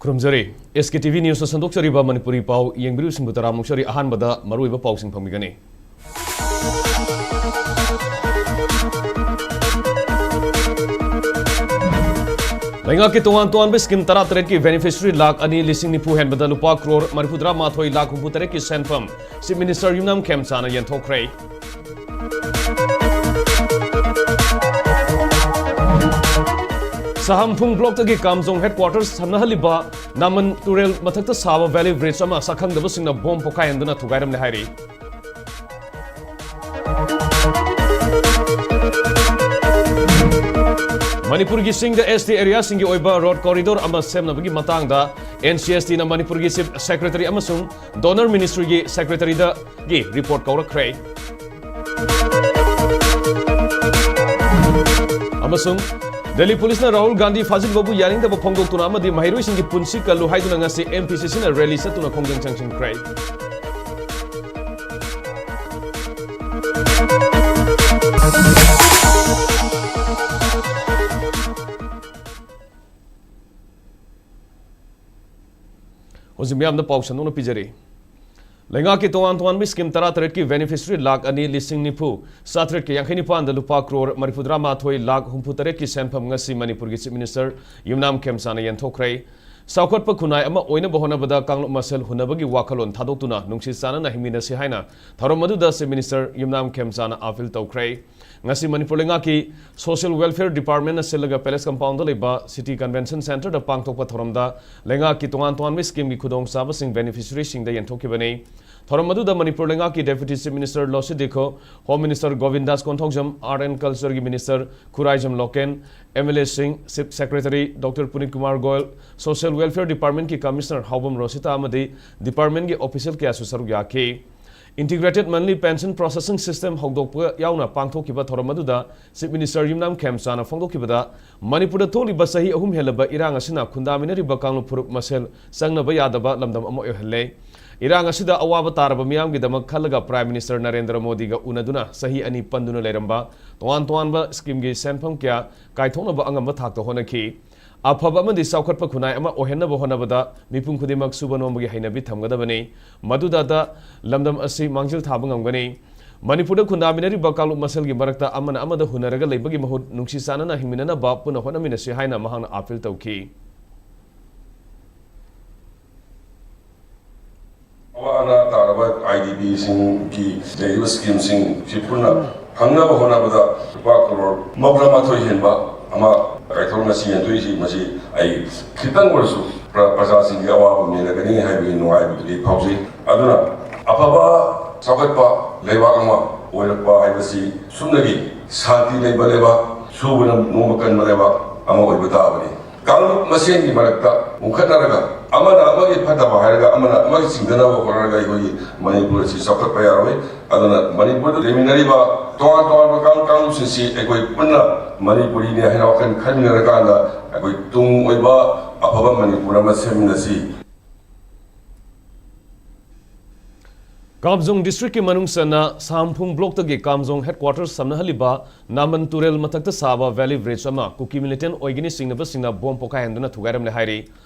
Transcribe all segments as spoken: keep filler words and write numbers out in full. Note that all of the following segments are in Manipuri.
ꯈꯨꯔꯨꯝꯖꯔꯤ꯫ ꯑꯦꯁ ꯀꯦ ꯇꯤ ꯚꯤ ꯅ꯭ꯌꯨꯁꯇ ꯁꯟꯗꯣꯛꯆꯔꯤꯕ ꯃꯅꯤꯄꯨꯔꯤ ꯄꯥꯎ ꯌꯦꯡꯕꯤꯔꯤꯕꯁꯤꯡꯕꯨ ꯇꯔꯥꯃꯨꯛ ꯆꯥꯔꯤ꯫ ꯑꯍꯥꯟꯕꯗ ꯃꯔꯨꯑꯣꯏꯕ ꯄꯥꯎꯁꯤꯡ ꯐꯪꯕꯤꯒꯅꯤ꯫ ꯂꯩꯉꯥꯛꯀꯤ ꯇꯣꯉꯥꯟ ꯇꯣꯉꯥꯟꯕ ꯁ꯭ꯀꯤꯝ ꯇꯔꯥꯇꯔꯦꯠꯀꯤ ꯕꯦꯅꯤꯐꯤꯁꯔꯤ ꯂꯥꯈ ꯑꯅꯤ ꯂꯤꯁꯤꯡ ꯅꯤꯐꯨ ꯍꯦꯟꯕꯗ ꯂꯨꯄꯥ ꯀ꯭ꯔꯣꯔ ꯃꯔꯤꯐꯨꯇꯔꯥ ꯃꯥꯊꯣꯏ ꯂꯥꯈ ꯍꯨꯝꯐꯨꯇꯔꯦꯠꯀꯤ ꯁꯦꯟꯐꯝ ꯆꯤꯐ ꯃꯤꯅꯤꯁꯇꯔ ꯌꯨꯝꯅꯥꯝ ꯈꯦꯝꯆꯥꯅ ꯌꯦꯟꯊꯣꯛꯈ꯭ꯔꯦ꯫ ꯁꯍꯝꯐꯨꯡ ꯕ꯭ꯂꯣꯛꯇꯒꯤ ꯀꯥꯝꯖꯣꯡ ꯍꯦꯗꯀ꯭ꯋꯥꯇꯔꯁ ꯁꯝꯅꯍꯜꯂꯤꯕ ꯅꯥꯃꯟ ꯇꯨꯔꯦꯜ ꯃꯊꯛꯇ ꯁꯥꯕ ꯚꯦꯂꯤ ꯕ꯭ꯔꯤꯖ ꯑꯃ ꯁꯛꯈꯪꯗꯕꯁꯤꯡꯅ ꯕꯣꯝ ꯄꯣꯈꯥꯏꯍꯟꯗꯨꯅ ꯊꯨꯒꯥꯏꯔꯝꯂꯦ ꯍꯥꯏꯔꯤ꯫ ꯃꯅꯤꯄꯨꯔꯒꯤ ꯆꯤꯡꯗ ꯑꯦꯁ ꯇꯤ ꯑꯦꯔꯤꯌꯥꯁꯤꯡꯒꯤ ꯑꯣꯏꯕ ꯔꯣꯗ ꯀꯣꯔꯤꯗꯣꯔ ꯑꯃ ꯁꯦꯝꯅꯕꯒꯤ ꯃꯇꯥꯡꯗ ꯑꯦꯟ ꯁꯤ ꯑꯦꯁ ꯇꯤꯅ ꯃꯅꯤꯄꯨꯔꯒꯤ ꯆꯤꯐ ꯁꯦꯀ꯭ꯔꯦꯇꯔꯤ ꯑꯃꯁꯨꯡ ꯗꯣꯅꯔ ꯃꯤꯅꯤꯁꯇ꯭ꯔꯤꯒꯤ ꯁꯦꯀ꯭ꯔꯦꯇꯔꯤꯗꯒꯤ ꯔꯤꯄꯣꯔꯠ ꯀꯧꯔꯛꯈ꯭ꯔꯦ꯫ ꯑꯃꯁꯨꯡ ꯗꯦꯜꯂꯤ ꯄꯨꯂꯤꯁꯅ ꯔꯥꯍꯨꯜ ꯒꯥꯟꯙꯤ ꯐꯥꯖꯤꯟꯕꯕꯨ ꯌꯥꯅꯤꯡꯗꯕ ꯐꯣꯡꯗꯣꯛꯇꯨꯅ ꯑꯃꯗꯤ ꯃꯍꯩꯔꯣꯏꯁꯤꯡꯒꯤ ꯄꯨꯟꯁꯤ ꯀꯜꯂꯨ ꯍꯥꯏꯗꯨꯅ ꯉꯁꯤ ꯑꯦꯝ ꯄꯤ ꯁꯤ ꯁꯤꯅ ꯔꯦꯂꯤ ꯆꯠꯇꯨꯅ ꯈꯣꯡꯖꯪ ꯆꯪꯁꯤꯟꯈ꯭ꯔꯦ꯫ ꯍꯧꯖꯤꯛ ꯃꯤꯌꯥꯝꯗ ꯄꯥꯎ ꯁꯟꯗꯣꯛꯅ ꯄꯤꯖꯔꯤ꯫ ꯂꯩꯉꯥꯛꯀꯤ ꯇꯣꯉꯥꯟ ꯇꯣꯉꯥꯟꯕ ꯁ꯭ꯀꯤꯝ ꯇꯔꯥꯇꯔꯦꯠꯀꯤ ꯕꯦꯅꯤꯐꯤꯁꯔꯤ ꯂꯥꯈ ꯑꯅꯤ ꯂꯤꯁꯤꯡ ꯅꯤꯐꯨ ꯆꯥꯇ꯭ꯔꯦꯠꯀ ꯌꯥꯡꯈꯩ ꯅꯤꯄꯥꯟꯗ ꯂꯨꯄꯥ ꯀ꯭ꯔꯣꯔ ꯃꯔꯤꯐꯨꯇꯔꯥ ꯃꯥꯊꯣꯏ ꯂꯥꯈ ꯍꯨꯝꯐꯨꯇꯔꯦꯠꯀꯤ ꯁꯦꯟꯐꯝ ꯉꯁꯤ ꯃꯅꯤꯄꯨꯔꯒꯤ ꯆꯤꯐ ꯃꯤꯅꯤꯁꯇꯔ ꯌꯨꯝꯅꯥꯝ ꯈꯦꯝꯆꯥꯅ ꯌꯦꯟꯊꯣꯛꯈ꯭ꯔꯦ꯫ ꯆꯥꯎꯈꯠꯄ ꯈꯨꯟꯅꯥꯏ ꯑꯃ ꯑꯣꯏꯅꯕ ꯍꯣꯠꯅꯕꯗ ꯀꯥꯡꯂꯨꯞ ꯃꯁꯦꯜ ꯍꯨꯟꯅꯕꯒꯤ ꯋꯥꯈꯜꯂꯣꯟ ꯊꯥꯗꯣꯛꯇꯨꯅ ꯅꯨꯡꯁꯤ ꯆꯥꯟꯅꯅ ꯍꯤꯡꯃꯤꯟꯅꯁꯤ ꯍꯥꯏꯅ ꯊꯧꯔꯝ ꯑꯗꯨꯗ ꯆꯤꯐ ꯃꯤꯅꯤꯁꯇꯔ ꯌꯨꯝꯅꯥꯝ ꯈꯦꯝꯆꯥꯅ ꯑꯥꯄꯤꯜ ꯇꯧꯈ꯭ꯔꯦ꯫ ꯉꯁꯤ ꯃꯅꯤꯄꯨꯔ ꯂꯩꯉꯥꯛꯀꯤ ꯁꯣꯁꯤꯌꯦꯜ ꯋꯦꯜꯐꯤꯌꯔ ꯗꯤꯄꯥꯔꯠꯃꯦꯟꯅ ꯁꯤꯜꯂꯒ ꯄꯦꯂꯦꯁ ꯀꯝꯄꯥꯎꯟꯗ ꯂꯩꯕ ꯁꯤꯇꯤ ꯀꯟꯚꯦꯟꯁꯟ ꯁꯦꯟꯇꯔꯗ ꯄꯥꯡꯊꯣꯛꯄ ꯊꯧꯔꯝꯗ ꯂꯩꯉꯥꯛꯀꯤ ꯇꯣꯉꯥꯟ ꯇꯣꯉꯥꯟꯕ ꯁ꯭ꯀꯤꯝꯒꯤ ꯈꯨꯗꯣꯡꯆꯥꯕꯁꯤꯡ ꯕꯦꯅꯤꯐꯤꯁꯔꯤꯁꯤꯡꯗ ꯌꯦꯟꯊꯣꯛꯈꯤꯕꯅꯤ꯫ ꯊꯧꯔꯝ ꯑꯗꯨꯗ ꯃꯅꯤꯄꯨꯔ ꯂꯩꯉꯥꯛꯀꯤ deputy chief minister Losii Dikho, home minister Govindas Konthoujam, art and ꯀꯜꯆꯔꯒꯤ minister Khuraijam Loken, M L ꯑꯦꯁꯤꯡ, chief secretary doctor Punit Kumar Goyal, social welfare ꯗꯤꯄꯥꯔꯠꯃꯦꯟꯠꯀꯤ ꯀꯃꯤꯁꯅꯔ ꯍꯥꯎꯕꯝ ꯔꯣꯁꯤꯇꯥ ꯑꯃꯗꯤ ꯗꯤꯄꯥꯔꯠꯃꯦꯟꯠꯀꯤ ꯑꯣꯐꯤꯁꯤꯌꯦꯜ ꯀꯌꯥꯁꯨ ꯁꯔꯨꯛ ꯌꯥꯈꯤ꯫ Integrated monthly pension processing system ꯍꯧꯗꯣꯛꯄ ꯌꯥꯎꯅ ꯄꯥꯡꯊꯣꯛꯈꯤꯕ ꯊꯧꯔꯝ ꯑꯗꯨꯗ ꯆꯤꯐ ꯃꯤꯅꯤꯁꯇꯔ ꯌꯨꯝꯅꯥꯝ ꯈꯦꯝꯆꯥꯅ ꯐꯣꯡꯗꯣꯛꯈꯤꯕꯗ, ꯃꯅꯤꯄꯨꯔꯗ ꯊꯣꯛꯂꯤꯕ ꯆꯍꯤ ꯑꯍꯨꯝ ꯍꯦꯜꯂꯕ ꯏꯔꯥꯡ ꯑꯁꯤꯅ ꯈꯨꯟꯗꯥꯃꯤꯟꯅꯔꯤꯕ ꯀꯥꯡꯂꯨꯞ ꯐꯨꯔꯨꯞ ꯃꯁꯦꯜ ꯆꯪꯅꯕ ꯌꯥꯗꯕ ꯂꯝꯗꯝ ꯑꯃ ꯑꯣꯏꯍꯜꯂꯦ꯫ ꯏꯔꯥꯡ ꯑꯁꯤꯗ ꯑꯋꯥꯕ ꯇꯥꯔꯕ ꯃꯤꯌꯥꯝꯒꯤꯗꯃꯛ ꯈꯜꯂꯒ ꯄ꯭ꯔꯥꯏꯝ ꯃꯤꯅꯤꯁꯇꯔ ꯅꯔꯦꯟꯗ꯭ꯔ ꯃꯣꯗꯤꯒ ꯎꯅꯗꯨꯅ ꯆꯍꯤ ꯑꯅꯤ ꯄꯟꯗꯨꯅ ꯂꯩꯔꯝꯕ ꯇꯣꯉꯥꯟ ꯇꯣꯉꯥꯟꯕ ꯁ꯭ꯀꯤꯝꯒꯤ ꯁꯦꯟꯐꯝ ꯀꯌꯥ ꯀꯥꯏꯊꯣꯛꯅꯕ ꯑꯉꯝꯕ ꯊꯥꯛꯇ ꯍꯣꯠꯅꯈꯤ꯫ ꯑꯐꯕ ꯑꯃꯗꯤ ꯆꯥꯎꯈꯠꯄ ꯈꯨꯟꯅꯥꯏ ꯑꯃ ꯑꯣꯏꯍꯟꯅꯕ ꯍꯣꯠꯅꯕꯗ ꯃꯤꯄꯨꯝ ꯈꯨꯗꯤꯡꯃꯛ ꯁꯨꯕ ꯅꯣꯝꯕꯒꯤ ꯍꯩꯅꯕꯤ ꯊꯝꯒꯗꯕꯅꯤ꯫ ꯃꯗꯨꯗꯇ ꯂꯝꯗꯝ ꯑꯁꯤ ꯃꯥꯡꯖꯤꯜ ꯊꯥꯕ ꯉꯝꯒꯅꯤ꯫ ꯃꯅꯤꯄꯨꯔꯗ ꯈꯨꯟꯗꯥꯃꯤꯟꯅꯔꯤꯕ ꯀꯥꯡꯂꯨꯞ ꯃꯁꯦꯜꯒꯤ ꯃꯔꯛꯇ ꯑꯃꯅ ꯑꯃꯗ ꯍꯨꯟꯅꯔꯒ ꯂꯩꯕꯒꯤ ꯃꯍꯨꯠ ꯅꯨꯡꯁꯤ ꯆꯥꯟꯅꯅ ꯍꯤꯡꯃꯤꯟꯅꯅꯕ ꯄꯨꯟꯅ ꯍꯣꯠꯅꯃꯤꯟꯅꯁꯤ ꯍꯥꯏꯅ ꯃꯍꯥꯛꯅ ꯑꯥꯄꯤꯜ ꯇꯧꯈꯤ꯫ ꯑꯋꯥ ꯑꯅꯥ ꯇꯥꯔꯕ ꯑꯥꯏ ꯗꯤ ꯄꯤꯁꯤꯡꯒꯤ ꯂꯩꯔꯤꯕ ꯁ꯭ꯀꯤꯝꯁꯤꯡꯁꯤ ꯄꯨꯟꯅ ꯐꯪꯅꯕ ꯍꯣꯠꯅꯕꯗ ꯂꯨꯄꯥ ꯀꯔꯣꯔ ꯃꯧꯗ꯭ꯔꯥ ꯃꯥꯊꯣꯏ ꯍꯦꯟꯕ ꯑꯃ ꯀꯥꯏꯊꯣꯛ ꯉꯁꯤ ꯌꯦꯟꯊꯣꯛꯏꯁꯤ, ꯃꯁꯤ ꯑꯩ ꯈꯤꯇꯪ ꯑꯣꯏꯔꯁꯨ ꯄ꯭ꯔ-, ꯄ꯭ꯔꯖꯥꯁꯤꯡꯒꯤ ꯑꯋꯥꯕ ꯃꯦꯟꯂꯒꯅꯤ ꯍꯥꯏꯕꯒꯤ ꯅꯨꯡꯉꯥꯏꯕꯗꯨꯗꯤ ꯐꯥꯎꯖꯩ꯫ ꯑꯗꯨꯅ ꯑꯐꯕ ꯆꯥꯎꯈꯠꯄ ꯂꯩꯕꯥꯛ ꯑꯃ ꯑꯣꯏꯔꯛꯄ ꯍꯥꯏꯕꯁꯤ ꯁꯨꯞꯅꯒꯤ ꯁꯥꯟꯇꯤ ꯂꯩꯕ ꯂꯩꯕꯥꯛ, ꯁꯨꯕꯅ ꯅꯣꯝꯕ ꯀꯟꯕ ꯂꯩꯕꯥꯛ ꯑꯃ ꯑꯣꯏꯕ ꯇꯥꯕꯅꯤ꯫ ꯀꯥꯡꯂꯨꯞ ꯃꯁꯦꯟꯒꯤ ꯃꯔꯛꯇ ꯎꯪꯈꯠꯅꯔꯒ ꯑꯃꯅ ꯑꯃꯒꯤ ꯐꯠꯇꯕ ꯍꯥꯏꯔꯒ ꯑꯃꯅ ꯑꯃꯒꯤ ꯆꯤꯡꯗꯅꯕ ꯍꯣꯠꯅꯔꯒ ꯑꯩꯈꯣꯏꯒꯤ ꯃꯅꯤꯄꯨꯔ ꯑꯁꯤ ꯆꯥꯎꯈꯠꯄ ꯌꯥꯔꯣꯏ꯫ ꯑꯗꯨꯅ ꯃꯅꯤꯄꯨꯔꯗ ꯂꯩꯃꯤꯟꯅꯔꯤꯕ ꯇꯣꯉꯥꯟ ꯇꯣꯉꯥꯟꯕ ꯀꯥꯡ-, ꯀꯥꯡꯂꯨꯞꯁꯤꯡꯁꯤ ꯑꯩꯈꯣꯏ ꯄꯨꯟꯅ ꯃꯅꯤꯄꯨꯔꯤꯅꯤ ꯍꯥꯏꯅ ꯋꯥꯈꯜ ꯈꯟꯃꯤꯟꯅꯔꯀꯥꯟꯗ ꯑꯩꯈꯣꯏ ꯇꯨꯡ ꯑꯣꯏꯕ ꯑꯐꯕ ꯃꯅꯤꯄꯨꯔ ꯑꯃ ꯁꯦꯝꯃꯤꯟꯅꯁꯤ꯫ ꯀꯥꯝꯖꯣꯡ ꯗꯤꯁꯇ꯭ꯔꯤꯛꯀꯤ ꯃꯅꯨꯡ ꯆꯟꯅ ꯁꯥꯝꯐꯨꯡ ꯕ꯭ꯂꯣꯛꯇꯒꯤ ꯀꯥꯝꯖꯣꯡ ꯍꯦꯗꯀ꯭ꯋꯥꯇꯔ ꯁꯝꯅꯍꯜꯂꯤꯕ ꯅꯥꯃꯟ ꯇꯨꯔꯦꯜ ꯃꯊꯛꯇ ꯁꯥꯕ ꯚꯦꯂꯤ ꯕ꯭ꯔꯤꯖ ꯑꯃ ꯀꯨꯀꯤ ꯃꯤꯂꯤꯇꯦꯟ ꯑꯣꯏꯒꯅꯤ ꯆꯤꯡꯅꯕꯁꯤꯡꯅ ꯕꯣꯝ ꯄꯣꯈꯥꯏꯍꯟꯗꯨꯅ ꯊꯨꯒꯥꯏꯔꯝꯂꯦ ꯍꯥꯏꯔꯤ꯫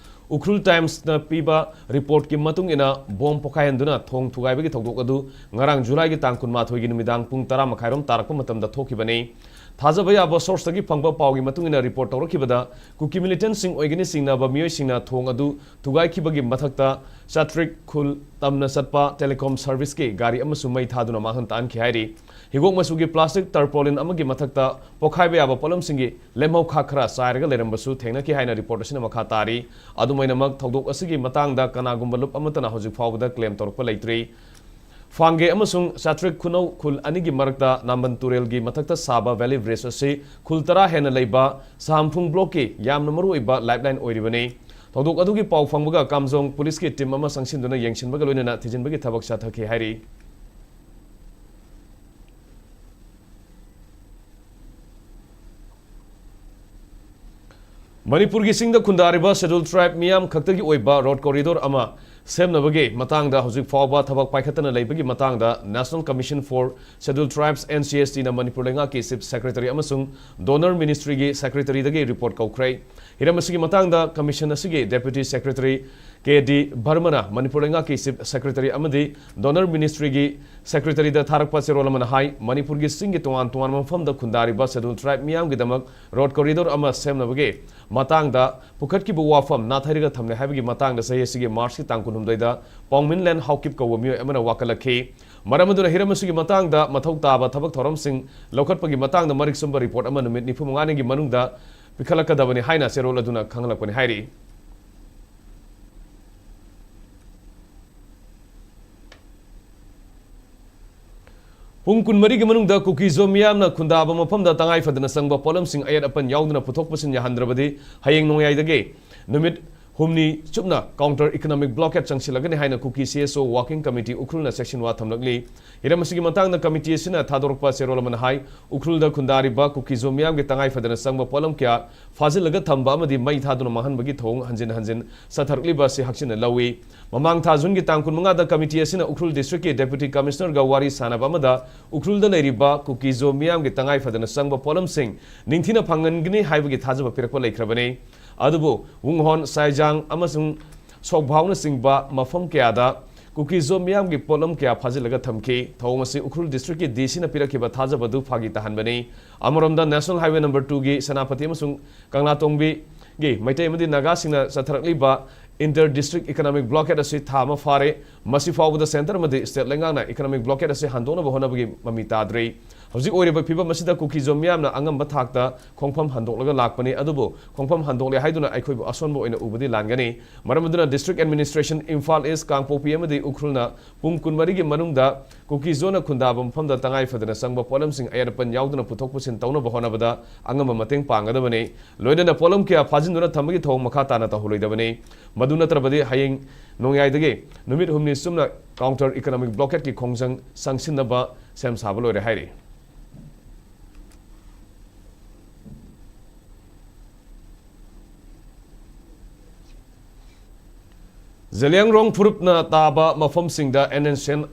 ꯎꯈ꯭ꯔꯨꯜ ꯇꯥꯏꯝꯁꯅ ꯄꯤꯕ ꯔꯤꯄꯣꯔꯠꯀꯤ ꯃꯇꯨꯡ ꯏꯟꯅ, ꯕꯣꯝ ꯄꯣꯈꯥꯏꯍꯟꯗꯨꯅ ꯊꯣꯡ ꯊꯨꯒꯥꯏꯕꯒꯤ ꯊꯧꯗꯣꯛ ꯑꯗꯨ ꯉꯔꯥꯡ ꯖꯨꯂꯥꯏꯒꯤ ꯇꯥꯡ ꯀꯨꯟꯃꯥꯊꯣꯏꯒꯤ ꯅꯨꯃꯤꯗꯥꯡ ꯄꯨꯡ ꯇꯔꯥ ꯃꯈꯥꯏꯔꯣꯝ ꯇꯥꯔꯛꯄ ꯃꯇꯝꯗ ꯊꯣꯛꯈꯤꯕꯅꯤ꯫ ꯊꯥꯖꯕ ꯌꯥꯕ ꯁꯣꯔꯁꯇꯒꯤ ꯐꯪꯕ ꯄꯥꯎꯒꯤ ꯃꯇꯨꯡ ꯏꯟꯅ, ꯔꯤꯄꯣꯔꯠ ꯇꯧꯔꯛꯈꯤꯕꯗ, ꯀꯨꯀꯤ ꯃꯤꯂꯤꯇꯦꯟꯁꯤꯡ ꯑꯣꯏꯒꯅꯤ ꯆꯤꯡꯅꯕ ꯃꯤꯑꯣꯏꯁꯤꯡꯅ ꯊꯣꯡ ꯑꯗꯨ ꯊꯨꯒꯥꯏꯈꯤꯕꯒꯤ ꯃꯊꯛꯇ, ꯆꯥꯇ꯭ꯔꯤꯛ ꯈꯨꯜ ꯇꯝꯅ ꯆꯠꯄ ꯇꯦꯂꯤꯀꯣꯝ ꯁꯔꯚꯤꯁꯀꯤ ꯒꯥꯔꯤ ꯑꯃꯁꯨ ꯃꯩ ꯊꯥꯗꯨꯅ ꯃꯥꯡꯍꯟ ꯇꯥꯛꯍꯟꯈꯤ ꯍꯥꯏꯔꯤ꯫ ꯍꯤꯒꯣꯛ ꯃꯆꯨꯒꯤ ꯄ꯭ꯂꯥꯁꯇꯤꯛ ꯇꯔꯄꯣꯂꯤꯟ ꯑꯃꯒꯤ ꯃꯊꯛꯇ ꯄꯣꯈꯥꯏꯕ ꯌꯥꯕ ꯄꯣꯠꯂꯝꯁꯤꯡꯒꯤ ꯂꯦꯝꯍꯧꯈꯥ ꯈꯔ ꯆꯥꯏꯔꯒ ꯂꯩꯔꯝꯕꯁꯨ ꯊꯦꯡꯅꯈꯤ ꯍꯥꯏꯅ ꯔꯤꯄꯣꯔꯠ ꯑꯁꯤꯅ ꯃꯈꯥ ꯇꯥꯔꯤ꯫ ꯑꯗꯨꯝ ꯑꯣꯏꯅꯃꯛ, ꯊꯧꯗꯣꯛ ꯑꯁꯤꯒꯤ ꯃꯇꯥꯡꯗ ꯀꯅꯥꯒꯨꯝꯕ ꯂꯨꯞ ꯑꯃꯠꯇꯅ ꯍꯧꯖꯤꯛ ꯐꯥꯎꯕꯗ ꯀ꯭ꯂꯦꯝ ꯇꯧꯔꯛꯄ ꯂꯩꯇ꯭ꯔꯤ꯫ ꯐꯥꯡꯒꯦ ꯑꯃꯁꯨꯡ ꯆꯥꯇ꯭ꯔꯤꯛ ꯈꯨꯅꯧ ꯈꯨꯜ ꯑꯅꯤꯒꯤ ꯃꯔꯛꯇ ꯅꯥꯝꯕꯟ ꯇꯨꯔꯦꯜꯒꯤ ꯃꯊꯛꯇ ꯁꯥꯕ ꯚꯦꯂꯤ ꯕ꯭ꯔꯤꯖ ꯑꯁꯤ ꯈꯨꯜ ꯇꯔꯥ ꯍꯦꯟꯅ ꯂꯩꯕ ꯁꯍꯥꯝꯐꯨꯡ ꯕ꯭ꯂꯣꯛꯀꯤ ꯌꯥꯝꯅ ꯃꯔꯨꯑꯣꯏꯕ ꯂꯥꯏꯐꯂꯥꯏꯟ ꯑꯣꯏꯔꯤꯕꯅꯤ꯫ ꯊꯧꯗꯣꯛ ꯑꯗꯨꯒꯤ ꯄꯥꯎ ꯐꯪꯕꯒ ꯀꯥꯝꯖꯣꯡ ꯄꯨꯂꯤꯁꯀꯤ ꯇꯤꯝ ꯑꯃ ꯆꯪꯁꯤꯟꯗꯨꯅ ꯌꯦꯡꯁꯤꯟꯕꯒ ꯂꯣꯏꯅꯅ ꯊꯤꯖꯤꯟꯕꯒꯤ ꯊꯕꯛ ꯆꯠꯊꯈꯤ ꯍꯥꯏꯔꯤ꯫ ꯃꯅꯤꯄꯨꯔꯒꯤ ꯆꯤꯡꯗ ꯈꯨꯟꯗꯥꯔꯤꯕ ꯁꯦꯗꯨꯜ ꯇ꯭ꯔꯥꯏꯕ ꯃꯤꯌꯥꯝ ꯈꯛꯇꯒꯤ ꯑꯣꯏꯕ ꯔꯣꯗ ꯀꯣꯔꯤꯗꯣꯔ ꯑꯃ ꯁꯦꯝꯅꯕꯒꯤ ꯃꯇꯥꯡꯗ ꯍꯧꯖꯤꯛ ꯐꯥꯎꯕ ꯊꯕꯛ ꯄꯥꯏꯈꯠꯇꯅ ꯂꯩꯕꯒꯤ ꯃꯇꯥꯡꯗ National Commission for Scheduled Tribes, N C S T, ꯅ ꯃꯅꯤꯄꯨꯔ ꯂꯩꯉꯥꯛꯀꯤ Chief Secretary ꯑꯃꯁꯨꯡ Donor Ministry ꯒꯤ Secretary ꯗꯒꯤ report ꯀꯧꯈ꯭ꯔꯦ꯫ ꯍꯤꯔꯝ ꯑꯁꯤꯒꯤ ꯃꯇꯥꯡꯗ Commission ꯑꯁꯤꯒꯤ Deputy Secretary K D ꯕꯔꯃꯅ Manipur ꯂꯩꯉꯥꯛꯀꯤ Chief Secretary ꯑꯃꯗꯤ Donor Ministry ꯒꯤ Secretary ꯗ ꯊꯥꯔꯛꯄ ꯆꯦꯔꯣꯜ ꯑꯃꯅ ꯍꯥꯏ, ꯃꯅꯤꯄꯨꯔꯒꯤ ꯆꯤꯡꯒꯤ ꯇꯣꯉꯥꯟ ꯇꯣꯉꯥꯟꯕ ꯃꯐꯝꯗ ꯈꯨꯟꯗꯥꯔꯤꯕ Scheduled Tribe ꯃꯤꯌꯥꯝꯒꯤꯗꯃꯛ road corridor ꯑꯃ ꯁꯦꯝꯅꯕꯒꯤ ꯃꯇꯥꯡꯗ ꯄꯨꯈꯠꯈꯤꯕ ꯋꯥꯐꯝ ꯅꯥꯊꯩꯔꯒ ꯊꯝꯂꯦ ꯍꯥꯏꯕꯒꯤ ꯃꯇꯥꯡꯗ ꯆꯍꯤ ꯑꯁꯤꯒꯤ March ꯀꯤ ꯇꯥꯡ ꯀꯨꯟꯍꯨꯝꯗꯣꯏꯗ ꯄꯥꯎꯃꯤꯟꯂꯦꯟ ꯍꯥꯎꯀꯤꯞ ꯀꯧꯕ ꯃꯤꯑꯣꯏ ꯑꯃꯅ ꯋꯥꯀꯠꯂꯛꯈꯤ꯫ ꯃꯔꯝ ꯑꯗꯨꯅ ꯍꯤꯔꯝ ꯑꯁꯤꯒꯤ ꯃꯇꯥꯡꯗ ꯃꯊꯧ ꯇꯥꯕ ꯊꯕꯛ ꯊꯧꯔꯝꯁꯤꯡ ꯂꯧꯈꯠꯄꯒꯤ ꯃꯇꯥꯡꯗ ꯃꯔꯤꯛ ꯆꯨꯝꯕ report ꯑꯃ ꯅꯨꯃꯤꯠ ꯅꯤꯐꯨ ꯃꯉꯥꯅꯤꯒꯤ ꯃꯅꯨꯡꯗ ꯄꯤꯈꯠꯂꯛꯀꯗꯕꯅꯤ ꯍꯥꯏꯅ ꯆꯦꯔꯣꯜ ꯑꯗꯨꯅ ꯈꯪꯍꯜꯂꯛꯄꯅꯤ ꯍꯥꯏꯔꯤ꯫ ꯄꯨꯡ ꯀꯨꯟꯃꯔꯤꯒꯤ ꯃꯅꯨꯡꯗ ꯀꯨꯀꯤꯖꯣ ꯃꯤꯌꯥꯝꯅ ꯈꯨꯟꯗꯥꯕ ꯃꯐꯝꯗ ꯇꯉꯥꯏ ꯐꯗꯅ ꯆꯪꯕ ꯄꯣꯠꯂꯝꯁꯤꯡ ꯑꯌꯦꯠ ꯑꯄꯟ ꯌꯥꯎꯗꯅ ꯄꯨꯊꯣꯛ ꯄꯨꯁꯤꯟ ꯌꯥꯍꯟꯗ꯭ꯔꯕꯗꯤ ꯍꯌꯦꯡ ꯅꯣꯡꯌꯥꯏꯗꯒꯤ ꯅꯨꯃꯤꯠ ꯍꯨꯝꯅꯤ ꯆꯨꯞꯅ counter economic blockade ꯆꯪꯁꯤꯜꯂꯒꯅꯤ ꯍꯥꯏꯅ ꯀꯨꯀꯤ C S O Working Committee ꯎꯈ꯭ꯔꯨꯜꯅ ꯆꯦꯛꯁꯤꯟꯋꯥ ꯊꯝꯂꯛꯂꯤ꯫ ꯍꯤꯔꯝ ꯑꯁꯤꯒꯤ ꯃꯇꯥꯡꯗ committee ꯑꯁꯤꯅ ꯊꯥꯗꯣꯔꯛꯄ ꯆꯦꯔꯣꯜ ꯑꯃꯅ ꯍꯥꯏ, ꯎꯈ꯭ꯔꯨꯜꯗ ꯈꯨꯟꯗꯥꯔꯤꯕ ꯀꯨꯀꯤꯖꯣ ꯃꯤꯌꯥꯝꯒꯤ ꯇꯉꯥꯏ ꯐꯗꯅ ꯆꯪꯕ ꯄꯣꯠꯂꯝ ꯀꯌꯥ ꯐꯥꯖꯤꯜꯂꯒ ꯊꯝꯕ ꯑꯃꯗꯤ ꯃꯩ ꯊꯥꯗꯨꯅ ꯃꯥꯡꯍꯟꯕꯒꯤ ꯊꯧꯑꯣꯡ ꯍꯟꯖꯤꯟ ꯍꯟꯖꯤꯟ ꯆꯠꯊꯔꯛꯂꯤꯕ ꯑꯁꯤ ꯍꯛꯆꯤꯟꯅ ꯂꯧꯏ꯫ ꯃꯃꯥꯡ ꯊꯥ ꯖꯨꯟꯒꯤ ꯇꯥꯡ ꯀꯨꯟꯃꯉꯥꯗ committee ꯑꯁꯤꯅ ꯎꯈ꯭ꯔꯨꯜ district ꯀꯤ Deputy Commissioner ꯒ ꯋꯥꯔꯤ ꯁꯥꯅꯕ ꯑꯃꯗ ꯎꯈ꯭ꯔꯨꯜꯗ ꯂꯩꯔꯤꯕ ꯀꯨꯀꯤꯖꯣ ꯃꯤꯌꯥꯝꯒꯤ ꯇꯉꯥꯏ ꯐꯗꯅ ꯆꯪꯕ ꯄꯣꯠꯂꯝꯁꯤꯡ ꯅꯤꯡꯊꯤꯅ ꯐꯪꯍꯟꯒꯅꯤ ꯍꯥꯏꯕꯒꯤ ꯊꯥꯖꯕ ꯄꯤꯔꯛꯄ ꯂꯩꯈ꯭ꯔꯕꯅꯤ꯫ ꯑꯗꯨꯕꯨ ꯋꯨꯡꯍꯣꯟ, ꯁꯥꯏꯖꯥꯡ ꯑꯃꯁꯨꯡ ꯁꯣꯛꯚꯥꯎꯅꯆꯤꯡꯕ ꯃꯐꯝ ꯀꯌꯥꯗ ꯀꯨꯀꯤꯖꯣ ꯃꯤꯌꯥꯝꯒꯤ ꯄꯣꯠꯂꯝ ꯀꯌꯥ ꯐꯥꯖꯤꯜꯂꯒ ꯊꯝꯈꯤ꯫ ꯊꯧꯑꯣꯡ ꯑꯁꯤ ꯎꯈ꯭ꯔꯨꯜ district ꯀꯤ D C ꯅ ꯄꯤꯔꯛꯈꯤꯕ ꯊꯥꯖꯕ ꯑꯗꯨ ꯐꯥꯒꯤ ꯇꯥꯍꯟꯕꯅꯤ꯫ ꯑꯃꯔꯣꯝꯗ National Highway number two ꯒꯤ ꯁꯦꯅꯥꯄꯇꯤ ꯑꯃꯁꯨꯡ ꯀꯪꯂꯥꯇꯣꯡꯕꯤꯒꯤ ꯃꯩꯇꯩ ꯑꯃꯗꯤ ꯅꯥꯒꯥꯁꯤꯡꯅ ꯆꯠꯊꯔꯛꯂꯤꯕ inter district economic blockade ꯑꯁꯤ ꯊꯥ ꯑꯃ ꯐꯥꯔꯦ꯫ ꯃꯁꯤ ꯐꯥꯎꯕꯗ centre ꯑꯃꯗꯤ state ꯂꯩꯉꯥꯛꯅ economic blockade ꯑꯁꯤ ꯍꯟꯗꯣꯛꯅꯕ ꯍꯣꯠꯅꯕꯒꯤ ꯃꯃꯤ ꯇꯥꯗ꯭ꯔꯤ꯫ ꯍꯧꯖꯤꯛ ꯑꯣꯏꯔꯤꯕ ꯐꯤꯕꯝ ꯑꯁꯤꯗ ꯀꯨꯀꯤꯖꯣ ꯃꯤꯌꯥꯝꯅ ꯑꯉꯝꯕ ꯊꯥꯛꯇ ꯈꯣꯡꯐꯝ ꯍꯟꯗꯣꯛꯂꯒ ꯂꯥꯛꯄꯅꯤ, ꯑꯗꯨꯕꯨ ꯈꯣꯡꯐꯝ ꯍꯟꯗꯣꯛꯂꯦ ꯍꯥꯏꯗꯨꯅ ꯑꯩꯈꯣꯏꯕꯨ ꯑꯁꯣꯟꯕ ꯑꯣꯏꯅ ꯎꯕꯗꯤ ꯂꯥꯟꯒꯅꯤ꯫ ꯃꯔꯝ ꯑꯗꯨꯅ district administration, ꯏꯝꯐꯥꯜ ꯏꯁ, ꯀꯥꯡꯄꯣꯛꯄꯤ ꯑꯃꯗꯤ ꯎꯈ꯭ꯔꯨꯜꯅ ꯄꯨꯡ ꯀꯨꯟꯃꯔꯤꯒꯤ ꯃꯅꯨꯡꯗ ꯀꯨꯀꯤꯖꯣꯅ ꯈꯨꯟꯗꯥꯕ ꯃꯐꯝꯗ ꯇꯉꯥꯏ ꯐꯗꯅ ꯆꯪꯕ ꯄꯣꯠꯂꯝꯁꯤꯡ ꯑꯌꯦꯠ ꯑꯄꯟ ꯌꯥꯎꯗꯅ ꯄꯨꯊꯣꯛ ꯄꯨꯁꯤꯟ ꯇꯧꯅꯕ ꯍꯣꯠꯅꯕꯗ ꯑꯉꯝꯕ ꯃꯇꯦꯡ ꯄꯥꯡꯒꯗꯕꯅꯤ꯫ ꯂꯣꯏꯅꯅ ꯄꯣꯠꯂꯝ ꯀꯌꯥ ꯐꯥꯖꯤꯟꯗꯨꯅ ꯊꯝꯕꯒꯤ ꯊꯧꯑꯣꯡ ꯃꯈꯥ ꯇꯥꯅ ꯇꯧꯍꯜꯂꯣꯏꯗꯕꯅꯤ꯫ ꯃꯗꯨ ꯅꯠꯇ꯭ꯔꯕꯗꯤ ꯍꯌꯦꯡ ꯅꯣꯡꯌꯥꯏꯗꯒꯤ ꯅꯨꯃꯤꯠ ꯍꯨꯝꯅꯤ ꯆꯨꯞꯅ counter economic blockade ꯀꯤ ꯈꯣꯡꯖꯪ ꯆꯪꯁꯤꯟꯅꯕ ꯁꯦꯝ ꯁꯥꯕ ꯂꯣꯏꯔꯦ ꯍꯥꯏꯔꯤ꯫ ꯖꯦꯂꯤꯌꯥꯡꯔꯣꯡ ꯐꯨꯔꯨꯞꯅ ꯇꯥꯕ ꯃꯐꯝꯁꯤꯡꯗ NSCN,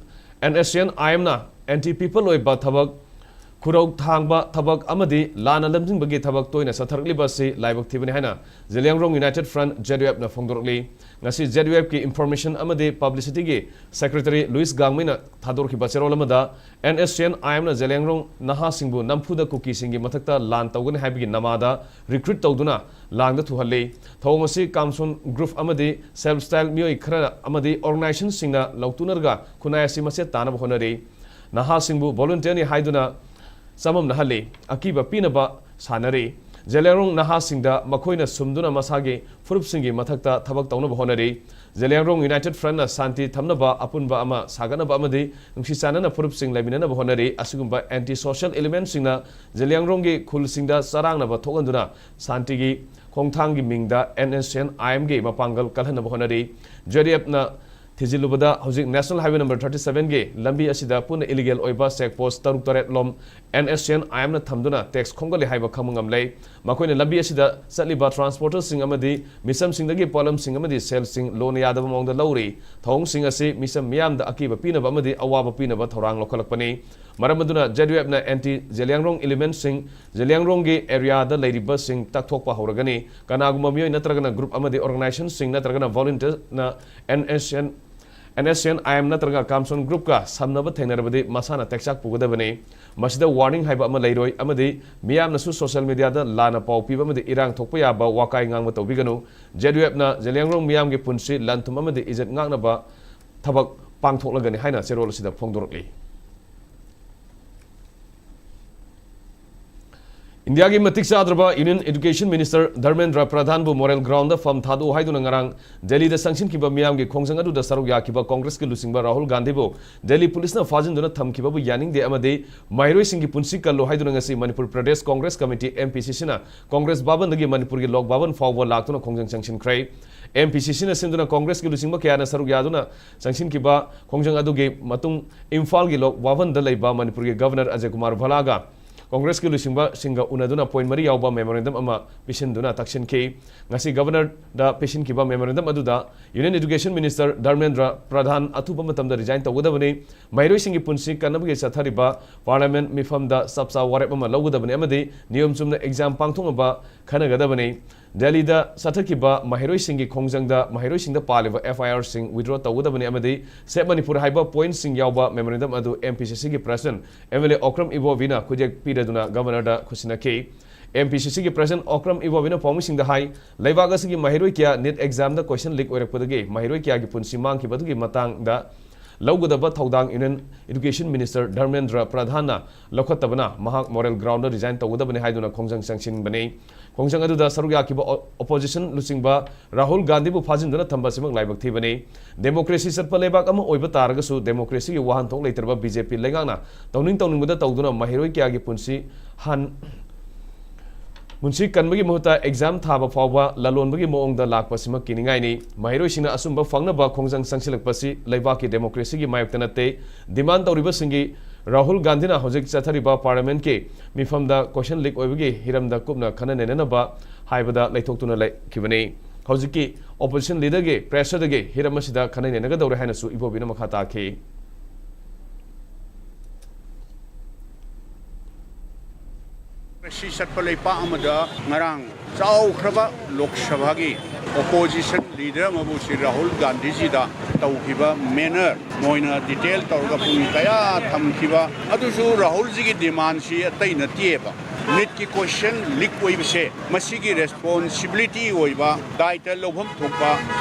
NSCN IMꯅ anti people ꯑꯣꯏꯕ ꯊꯕꯛ, ꯈꯨꯔꯧ ꯊꯥꯡꯕ ꯊꯕꯛ ꯑꯃꯗꯤ ꯂꯥꯟꯅ ꯂꯝꯖꯤꯡꯕꯒꯤ ꯊꯕꯛ ꯇꯣꯏꯅ ꯆꯠꯊꯔꯛꯂꯤꯕ ꯑꯁꯤ ꯂꯥꯏꯕꯛ ꯊꯤꯕꯅꯤ ꯍꯥꯏꯅ ꯖꯦꯂꯤꯌꯥꯡꯔꯣꯡ United Front, ZUFꯅ ꯐꯣꯡꯗꯣꯔꯛꯂꯤ꯫ ꯉꯁꯤ ZUFꯀꯤ Information ꯑꯃꯗꯤ Publicityꯒꯤ Secretary ꯂꯨꯏꯁ ꯒꯥꯡꯃꯩꯅ ꯊꯥꯗꯣꯔꯛꯈꯤꯕ ꯆꯦꯔꯣꯜ ꯑꯃꯗ, NSCN IMꯅ ꯖꯦꯂꯤꯌꯥꯡꯔꯣꯡ ꯅꯍꯥꯁꯤꯡꯕꯨ ꯅꯝꯐꯨꯗ ꯀꯨꯀꯤꯁꯤꯡꯒꯤ ꯃꯊꯛꯇ ꯂꯥꯟ ꯇꯧꯒꯅꯤ ꯍꯥꯏꯕꯒꯤ ꯅꯃꯥꯗ recruit ꯇꯧꯗꯨꯅ ꯂꯥꯡꯗ ꯊꯨꯍꯜꯂꯤ꯫ ꯊꯧꯑꯣꯡ ꯑꯁꯤ ꯀꯥꯝꯁꯣꯟ group ꯑꯃꯗꯤ self style ꯃꯤꯑꯣꯏ ꯈꯔ ꯑꯃꯗꯤ organizationꯁꯤꯡꯅ ꯂꯧꯇꯨꯅꯔꯒ ꯈꯨꯟꯅꯥꯏ ꯑꯁꯤ ꯃꯆꯦꯠ ꯇꯥꯅꯕ ꯍꯣꯠꯅꯔꯤ꯫ ꯅꯍꯥꯁꯤꯡꯕꯨ volunteerꯅꯤ ꯍꯥꯏꯗꯨꯅ ꯆꯃꯝꯅꯍꯜꯂꯤ, ꯑꯀꯤꯕ ꯄꯤꯅꯕ ꯁꯥꯟꯅꯔꯤ꯫ ꯖꯦꯂꯤꯌꯥꯡꯔꯣꯡ ꯅꯍꯥꯁꯤꯡꯗ ꯃꯈꯣꯏꯅ ꯁꯨꯝꯗꯨꯅ ꯃꯁꯥꯒꯤ ꯐꯨꯔꯨꯞꯁꯤꯡꯒꯤ ꯃꯊꯛꯇ ꯊꯕꯛ ꯇꯧꯅꯕ ꯍꯣꯠꯅꯔꯤ꯫ ꯖꯦꯂꯤꯌꯥꯡꯔꯣꯡ United Frontꯅ ꯁꯥꯟꯇꯤ ꯊꯝꯅꯕ, ꯑꯄꯨꯟꯕ ꯑꯃ ꯁꯥꯒꯠꯅꯕ ꯑꯃꯗꯤ ꯅꯨꯡꯁꯤ ꯆꯥꯟꯅꯅ ꯐꯨꯔꯨꯞꯁꯤꯡ ꯂꯩꯃꯤꯟꯅꯅꯕ ꯍꯣꯠꯅꯔꯤ꯫ ꯑꯁꯤꯒꯨꯝꯕ anti social elementꯁꯤꯡꯅ ꯖꯦꯂꯤꯌꯥꯡꯔꯣꯡꯒꯤ ꯈꯨꯜꯁꯤꯡꯗ ꯆꯔꯥꯡꯅꯕ ꯊꯣꯛꯍꯟꯗꯨꯅ ꯁꯥꯟꯇꯤꯒꯤ ꯈꯣꯡꯊꯥꯡꯒꯤ ꯃꯤꯡꯗ NSCN IMꯒꯤ ꯃꯄꯥꯡꯒꯜ ꯀꯜꯍꯟꯅꯕ ꯍꯣꯠꯅꯔꯤ꯫ ZUFꯅ ꯊꯤꯖꯤꯜꯂꯨꯕꯗ ꯍꯧꯖꯤꯛ National Highway number thirty sevenꯒꯤ ꯂꯝꯕꯤ ꯑꯁꯤꯗ ꯄꯨꯟꯅ illegal ꯑꯣꯏꯕ check post ꯇꯔꯨꯛ ꯇꯔꯦꯠ ꯂꯣꯝ NSCN IMꯅ ꯊꯝꯗꯨꯅ tax ꯈꯣꯝꯒꯠꯂꯤ ꯍꯥꯏꯕ ꯈꯪꯕ ꯉꯝꯂꯦ꯫ ꯃꯈꯣꯏꯅ ꯂꯝꯕꯤ ꯑꯁꯤꯗ ꯆꯠꯂꯤꯕ transporterꯁꯤꯡ ꯑꯃꯗꯤ ꯃꯤꯆꯝꯁꯤꯡꯗꯒꯤ ꯄꯣꯠꯂꯝꯁꯤꯡ ꯑꯃꯗꯤ ꯁꯦꯜꯁꯤꯡ ꯂꯣꯟꯅ ꯌꯥꯗꯕ ꯃꯑꯣꯡꯗ ꯂꯧꯔꯤ꯫ ꯊꯧꯑꯣꯡꯁꯤꯡ ꯑꯁꯤ ꯃꯤꯆꯝ ꯃꯤꯌꯥꯝꯗ ꯑꯀꯤꯕ ꯄꯤꯅꯕ ꯑꯃꯗꯤ ꯑꯋꯥꯕ ꯄꯤꯅꯕ ꯊꯧꯔꯥꯡ ꯂꯧꯈꯠꯂꯛꯄꯅꯤ꯫ ꯃꯔꯝ ꯑꯗꯨꯅ ZUFꯅ anti ꯖꯦꯂꯤꯌꯥꯡꯔꯣꯡ elementꯁꯤꯡ ꯖꯦꯂꯤꯌꯥꯡꯔꯣꯡꯒꯤ areaꯗ ꯂꯩꯔꯤꯕꯁꯤꯡ ꯇꯛꯊꯣꯛꯄ ꯍꯧꯔꯒꯅꯤ꯫ ꯀꯅꯥꯒꯨꯝꯕ ꯃꯤꯑꯣꯏ ꯅꯠꯇ꯭ꯔꯒꯅ group ꯑꯃꯗꯤ organizationꯁꯤꯡ ꯅꯠꯇ꯭ꯔꯒꯅ volunteerꯅ NSCN, NSCN IM ꯅꯠꯇ꯭ꯔꯒ ꯀꯥꯝꯁꯣꯟ groupꯀ ꯁꯝꯅꯕ ꯊꯦꯡꯅꯔꯕꯗꯤ ꯃꯁꯥꯅ ꯇꯦꯛꯆꯥꯛ ꯄꯨꯒꯗꯕꯅꯤ꯫ ꯃꯁꯤꯗ warning ꯍꯥꯏꯕ ꯑꯃ ꯂꯩꯔꯣꯏ ꯑꯃꯗꯤ ꯃꯤꯌꯥꯝꯅꯁꯨ social mediaꯗ ꯂꯥꯟꯅ ꯄꯥꯎ ꯄꯤꯕ ꯑꯃꯗꯤ ꯏꯔꯥꯡ ꯊꯣꯛꯄ ꯌꯥꯕ ꯋꯥꯀꯥꯏ ꯉꯥꯡꯕ ꯇꯧꯕꯤꯒꯅꯨ꯫ ZUFꯅ ꯖꯦꯂꯤꯌꯥꯡꯔꯣꯡ ꯃꯤꯌꯥꯝꯒꯤ ꯄꯨꯟꯁꯤ, ꯂꯟ ꯊꯨꯝ ꯑꯃꯗꯤ ꯏꯖꯠ ꯉꯥꯛꯅꯕ ꯊꯕꯛ ꯄꯥꯡꯊꯣꯛꯂꯒꯅꯤ ꯍꯥꯏꯅ ꯆꯦꯔꯣꯜ ꯑꯁꯤꯗ ꯐꯣꯡꯗꯣꯔꯛꯂꯤ꯫ ꯏꯟꯗꯤꯌꯥꯒꯤ ꯃꯇꯤꯛ ꯆꯥꯗ꯭ꯔꯕ Union Education Minister Dharmendra ꯄ꯭ꯔꯙꯥꯟꯕꯨ moral groundꯗ ꯐꯝ ꯊꯥꯗꯣꯛꯎ ꯍꯥꯏꯗꯨꯅ ꯉꯔꯥꯡ ꯗꯦꯜꯂꯤꯗ ꯆꯪꯁꯤꯟꯈꯤꯕ ꯃꯤꯌꯥꯝꯒꯤ ꯈꯣꯡꯖꯪ ꯑꯗꯨꯗ ꯁꯔꯨꯛ ꯌꯥꯈꯤꯕ ꯀꯣꯡꯒ꯭ꯔꯦꯁꯀꯤ ꯂꯨꯆꯤꯡꯕ ꯔꯥꯍꯨꯜ ꯒꯥꯟꯙꯤꯕꯨ ꯗꯦꯜꯂꯤ ꯄꯨꯂꯤꯁꯅ ꯐꯥꯖꯤꯟꯗꯨꯅ ꯊꯝꯈꯤꯕꯕꯨ ꯌꯥꯅꯤꯡꯗꯦ ꯑꯃꯗꯤ ꯃꯍꯩꯔꯣꯏꯁꯤꯡꯒꯤ ꯄꯨꯟꯁꯤ ꯀꯜꯂꯨ ꯍꯥꯏꯗꯨꯅ ꯉꯁꯤ ꯃꯅꯤꯄꯨꯔ ꯄ꯭ꯔꯗꯦꯁ ꯀꯣꯡꯒ꯭ꯔꯦꯁ ꯀꯃꯤꯇꯤ, MPCCꯅ ꯀꯣꯡꯒ꯭ꯔꯦꯁ ꯚꯕꯟꯗꯒꯤ ꯃꯅꯤꯄꯨꯔꯒꯤ ꯂꯣꯛ ꯚꯕꯟ ꯐꯥꯎꯕ ꯂꯥꯛꯇꯨꯅ ꯈꯣꯡꯖꯪ ꯆꯪꯁꯤꯟꯈ꯭ꯔꯦ꯫ MPCCꯅ ꯁꯤꯟꯗꯨꯅ ꯀꯣꯡꯒ꯭ꯔꯦꯁꯀꯤ ꯂꯨꯆꯤꯡꯕ ꯀꯌꯥꯅ ꯁꯔꯨꯛ ꯌꯥꯗꯨꯅ ꯆꯪꯁꯤꯟꯈꯤꯕ ꯈꯣꯡꯖꯪ ꯑꯗꯨꯒꯤ ꯃꯇꯨꯡ ꯏꯝꯐꯥꯜꯒꯤ ꯂꯣꯛ ꯚꯕꯟꯗ ꯂꯩꯕ ꯃꯅꯤꯄꯨꯔꯒꯤ ꯒꯚꯔꯅꯔ ꯑꯖꯌ ꯀꯨꯃꯥꯔ ꯚꯜꯂꯥꯒ ꯀꯣꯡꯒ꯭ꯔꯦꯁꯀꯤ ꯂꯨꯆꯤꯡꯕꯁꯤꯡꯒ ꯎꯅꯗꯨꯅ point ꯃꯔꯤ ꯌꯥꯎꯕ memorandum ꯑꯃ ꯄꯤꯁꯤꯟꯗꯨꯅ ꯇꯛꯁꯤꯟꯈꯤ꯫ ꯉꯁꯤ Governorꯗ ꯄꯤꯁꯤꯟꯈꯤꯕ memorandum ꯑꯗꯨꯗ Union Education Minister ꯙꯔꯃꯦꯟꯗ꯭ꯔ ꯄ꯭ꯔꯙꯥꯟ ꯑꯊꯨꯕ ꯃꯇꯝꯗ resign ꯇꯧꯒꯗꯕꯅꯤ, ꯃꯍꯩꯔꯣꯏꯁꯤꯡꯒꯤ ꯄꯨꯟꯁꯤ ꯀꯟꯅꯕꯒꯤ ꯆꯠꯊꯔꯤꯕ Parliament ꯃꯤꯐꯝꯗ ꯆꯞ ꯆꯥꯕ ꯋꯥꯔꯦꯞ ꯑꯃ ꯂꯧꯒꯗꯕꯅꯤ ꯑꯃꯗꯤ ꯅꯤꯌꯣꯝ ꯆꯨꯝꯅ exam ꯄꯥꯡꯊꯣꯛꯅꯕ ꯈꯟꯅꯒꯗꯕꯅꯤ꯫ ꯗꯦꯜꯂꯤꯗ ꯆꯠꯊꯈꯤꯕ ꯃꯍꯩꯔꯣꯏꯁꯤꯡꯒꯤ ꯈꯣꯡꯖꯪꯗ ꯃꯍꯩꯔꯣꯏꯁꯤꯡꯗ ꯄꯥꯜꯂꯤꯕ FIRꯁꯤꯡ withdraw ꯇꯧꯒꯗꯕꯅꯤ ꯑꯃꯗꯤ ꯁꯦꯞ ꯃꯅꯤꯄꯨꯔ ꯍꯥꯏꯕ pointꯁꯤꯡ ꯌꯥꯎꯕ memorandum ꯑꯗꯨ MPCCꯒꯤ President MLA Okram ꯏꯕꯣꯕꯤꯅ ꯈꯨꯠꯌꯦꯛ ꯄꯤꯔꯗꯨꯅ Governorꯗ ꯈꯨꯠꯁꯤꯟꯅꯈꯤ꯫ MPCCꯒꯤ President Okram ꯏꯕꯣꯕꯤꯅ ꯄꯥꯎꯃꯤꯁꯤꯡꯗ ꯍꯥꯏ, ꯂꯩꯕꯥꯛ ꯑꯁꯤꯒꯤ ꯃꯍꯩꯔꯣꯏ ꯀꯌꯥ NEET examꯗ question leak ꯑꯣꯏꯔꯛꯄꯗꯒꯤ ꯃꯍꯩꯔꯣꯏ ꯀꯌꯥꯒꯤ ꯄꯨꯟꯁꯤ ꯃꯥꯡꯈꯤꯕ ꯑꯗꯨꯒꯤ ꯃꯇꯥꯡꯗ ꯂꯧꯒꯗꯕ ꯊꯧꯗꯥꯡ Union Education Minister ꯙꯔꯃꯦꯟꯗ꯭ꯔ ꯄ꯭ꯔꯙꯥꯟꯅ ꯂꯧꯈꯠꯇꯕꯅ ꯃꯍꯥꯛ moral groundꯗ resign ꯇꯧꯒꯗꯕꯅꯤ ꯍꯥꯏꯗꯨꯅ ꯈꯣꯡꯖꯪ ꯆꯪꯁꯤꯟꯕꯅꯤ꯫ ꯈꯣꯡꯖꯪ ꯑꯗꯨꯗ ꯁꯔꯨꯛ ꯌꯥꯈꯤꯕ ꯑꯣ-, opposition ꯂꯨꯆꯤꯡꯕ ꯔꯥꯍꯨꯜ ꯒꯥꯟꯙꯤꯕꯨ ꯐꯥꯖꯤꯟꯗꯨꯅ ꯊꯝꯕ ꯑꯁꯤꯃꯛ ꯂꯥꯏꯕꯛ ꯊꯤꯕꯅꯤ꯫ Democracy ꯆꯠꯄ ꯂꯩꯕꯥꯛ ꯑꯃ ꯑꯣꯏꯕ ꯇꯥꯔꯒꯁꯨ democracyꯒꯤ ꯋꯥꯍꯟꯊꯣꯛ ꯂꯩꯇ꯭ꯔꯕ BJP ꯂꯩꯉꯥꯛꯅ ꯇꯧꯅꯤꯡ ꯇꯧꯅꯤꯡꯕꯗ ꯇꯧꯗꯨꯅ ꯃꯍꯩꯔꯣꯏ ꯀꯌꯥꯒꯤ ꯄꯨꯟꯁꯤ ꯍꯥꯟ-, ꯄꯨꯟꯁꯤ ꯀꯟꯕꯒꯤ ꯃꯍꯨꯠꯇ exam ꯊꯥꯕ ꯐꯥꯎꯕ ꯂꯂꯣꯟꯕꯒꯤ ꯃꯑꯣꯡꯗ ꯂꯥꯛꯄꯁꯤꯃꯛ ꯀꯤꯅꯤꯡꯉꯥꯏꯅꯤ꯫ ꯃꯍꯩꯔꯣꯏꯁꯤꯡꯅ ꯑꯆꯨꯝꯕ ꯐꯪꯅꯕ ꯈꯣꯡꯖꯪ ꯆꯪꯁꯤꯜꯂꯛꯄꯁꯤ ꯂꯩꯕꯥꯛꯀꯤ democracyꯒꯤ ꯃꯥꯌꯣꯛꯇ ꯅꯠꯇꯦ꯫ Demand ꯇꯧꯔꯤꯕꯁꯤꯡꯒꯤ ꯔꯥꯍꯨꯜ ꯒꯥꯟꯙꯤꯅ ꯍꯧꯖꯤꯛ ꯆꯠꯊꯔꯤꯕ Parliamentꯀꯤ ꯃꯤꯐꯝꯗ question leak ꯑꯣꯏꯕꯒꯤ ꯍꯤꯔꯝꯗ ꯀꯨꯞꯅ ꯈꯟꯅ ꯅꯩꯅꯅꯕ ꯍꯥꯏꯕꯗ ꯂꯩꯊꯣꯛꯇꯨꯅ ꯂꯩꯈꯤꯕꯅꯤ꯫ ꯍꯧꯖꯤꯛꯀꯤ opposition leaderꯒꯤ pressureꯗꯒꯤ ꯍꯤꯔꯝ ꯑꯁꯤꯗ ꯈꯟꯅ ꯅꯩꯅꯒꯗꯧꯔꯦ ꯍꯥꯏꯅꯁꯨ ꯏꯕꯣꯕꯤꯅ ꯃꯈꯥ ꯇꯥꯈꯤ꯫ ꯃꯁꯤ ꯆꯠꯄ ꯂꯩꯄꯥꯛ ꯑꯃꯗ ꯉꯔꯥꯡ ꯆꯥꯎꯈ꯭ꯔꯕ ꯂꯣꯛ ꯁꯚꯥꯒꯤ opposition leader ꯑꯃꯕꯨ ꯁ꯭ꯔꯤ ꯔꯥꯍꯨꯜ ꯒꯥꯟꯙꯤꯖꯤꯗ ꯇꯧꯈꯤꯕ manner, ꯃꯣꯏꯅ detail ꯇꯧꯔꯒ ꯄꯨꯡ ꯀꯌꯥ ꯊꯝꯈꯤꯕ, ꯑꯗꯨꯁꯨ ꯔꯥꯍꯨꯜꯖꯤꯒꯤ demandꯁꯤ ꯑꯇꯩ ꯅꯠꯇꯦꯕ꯫ NEETꯀꯤ question leak ꯑꯣꯏꯕꯁꯦ, ꯃꯁꯤꯒꯤ responsibility ꯑꯣꯏꯕ, ꯗꯥꯏꯇ ꯂꯧꯐꯝ ꯊꯣꯛꯄ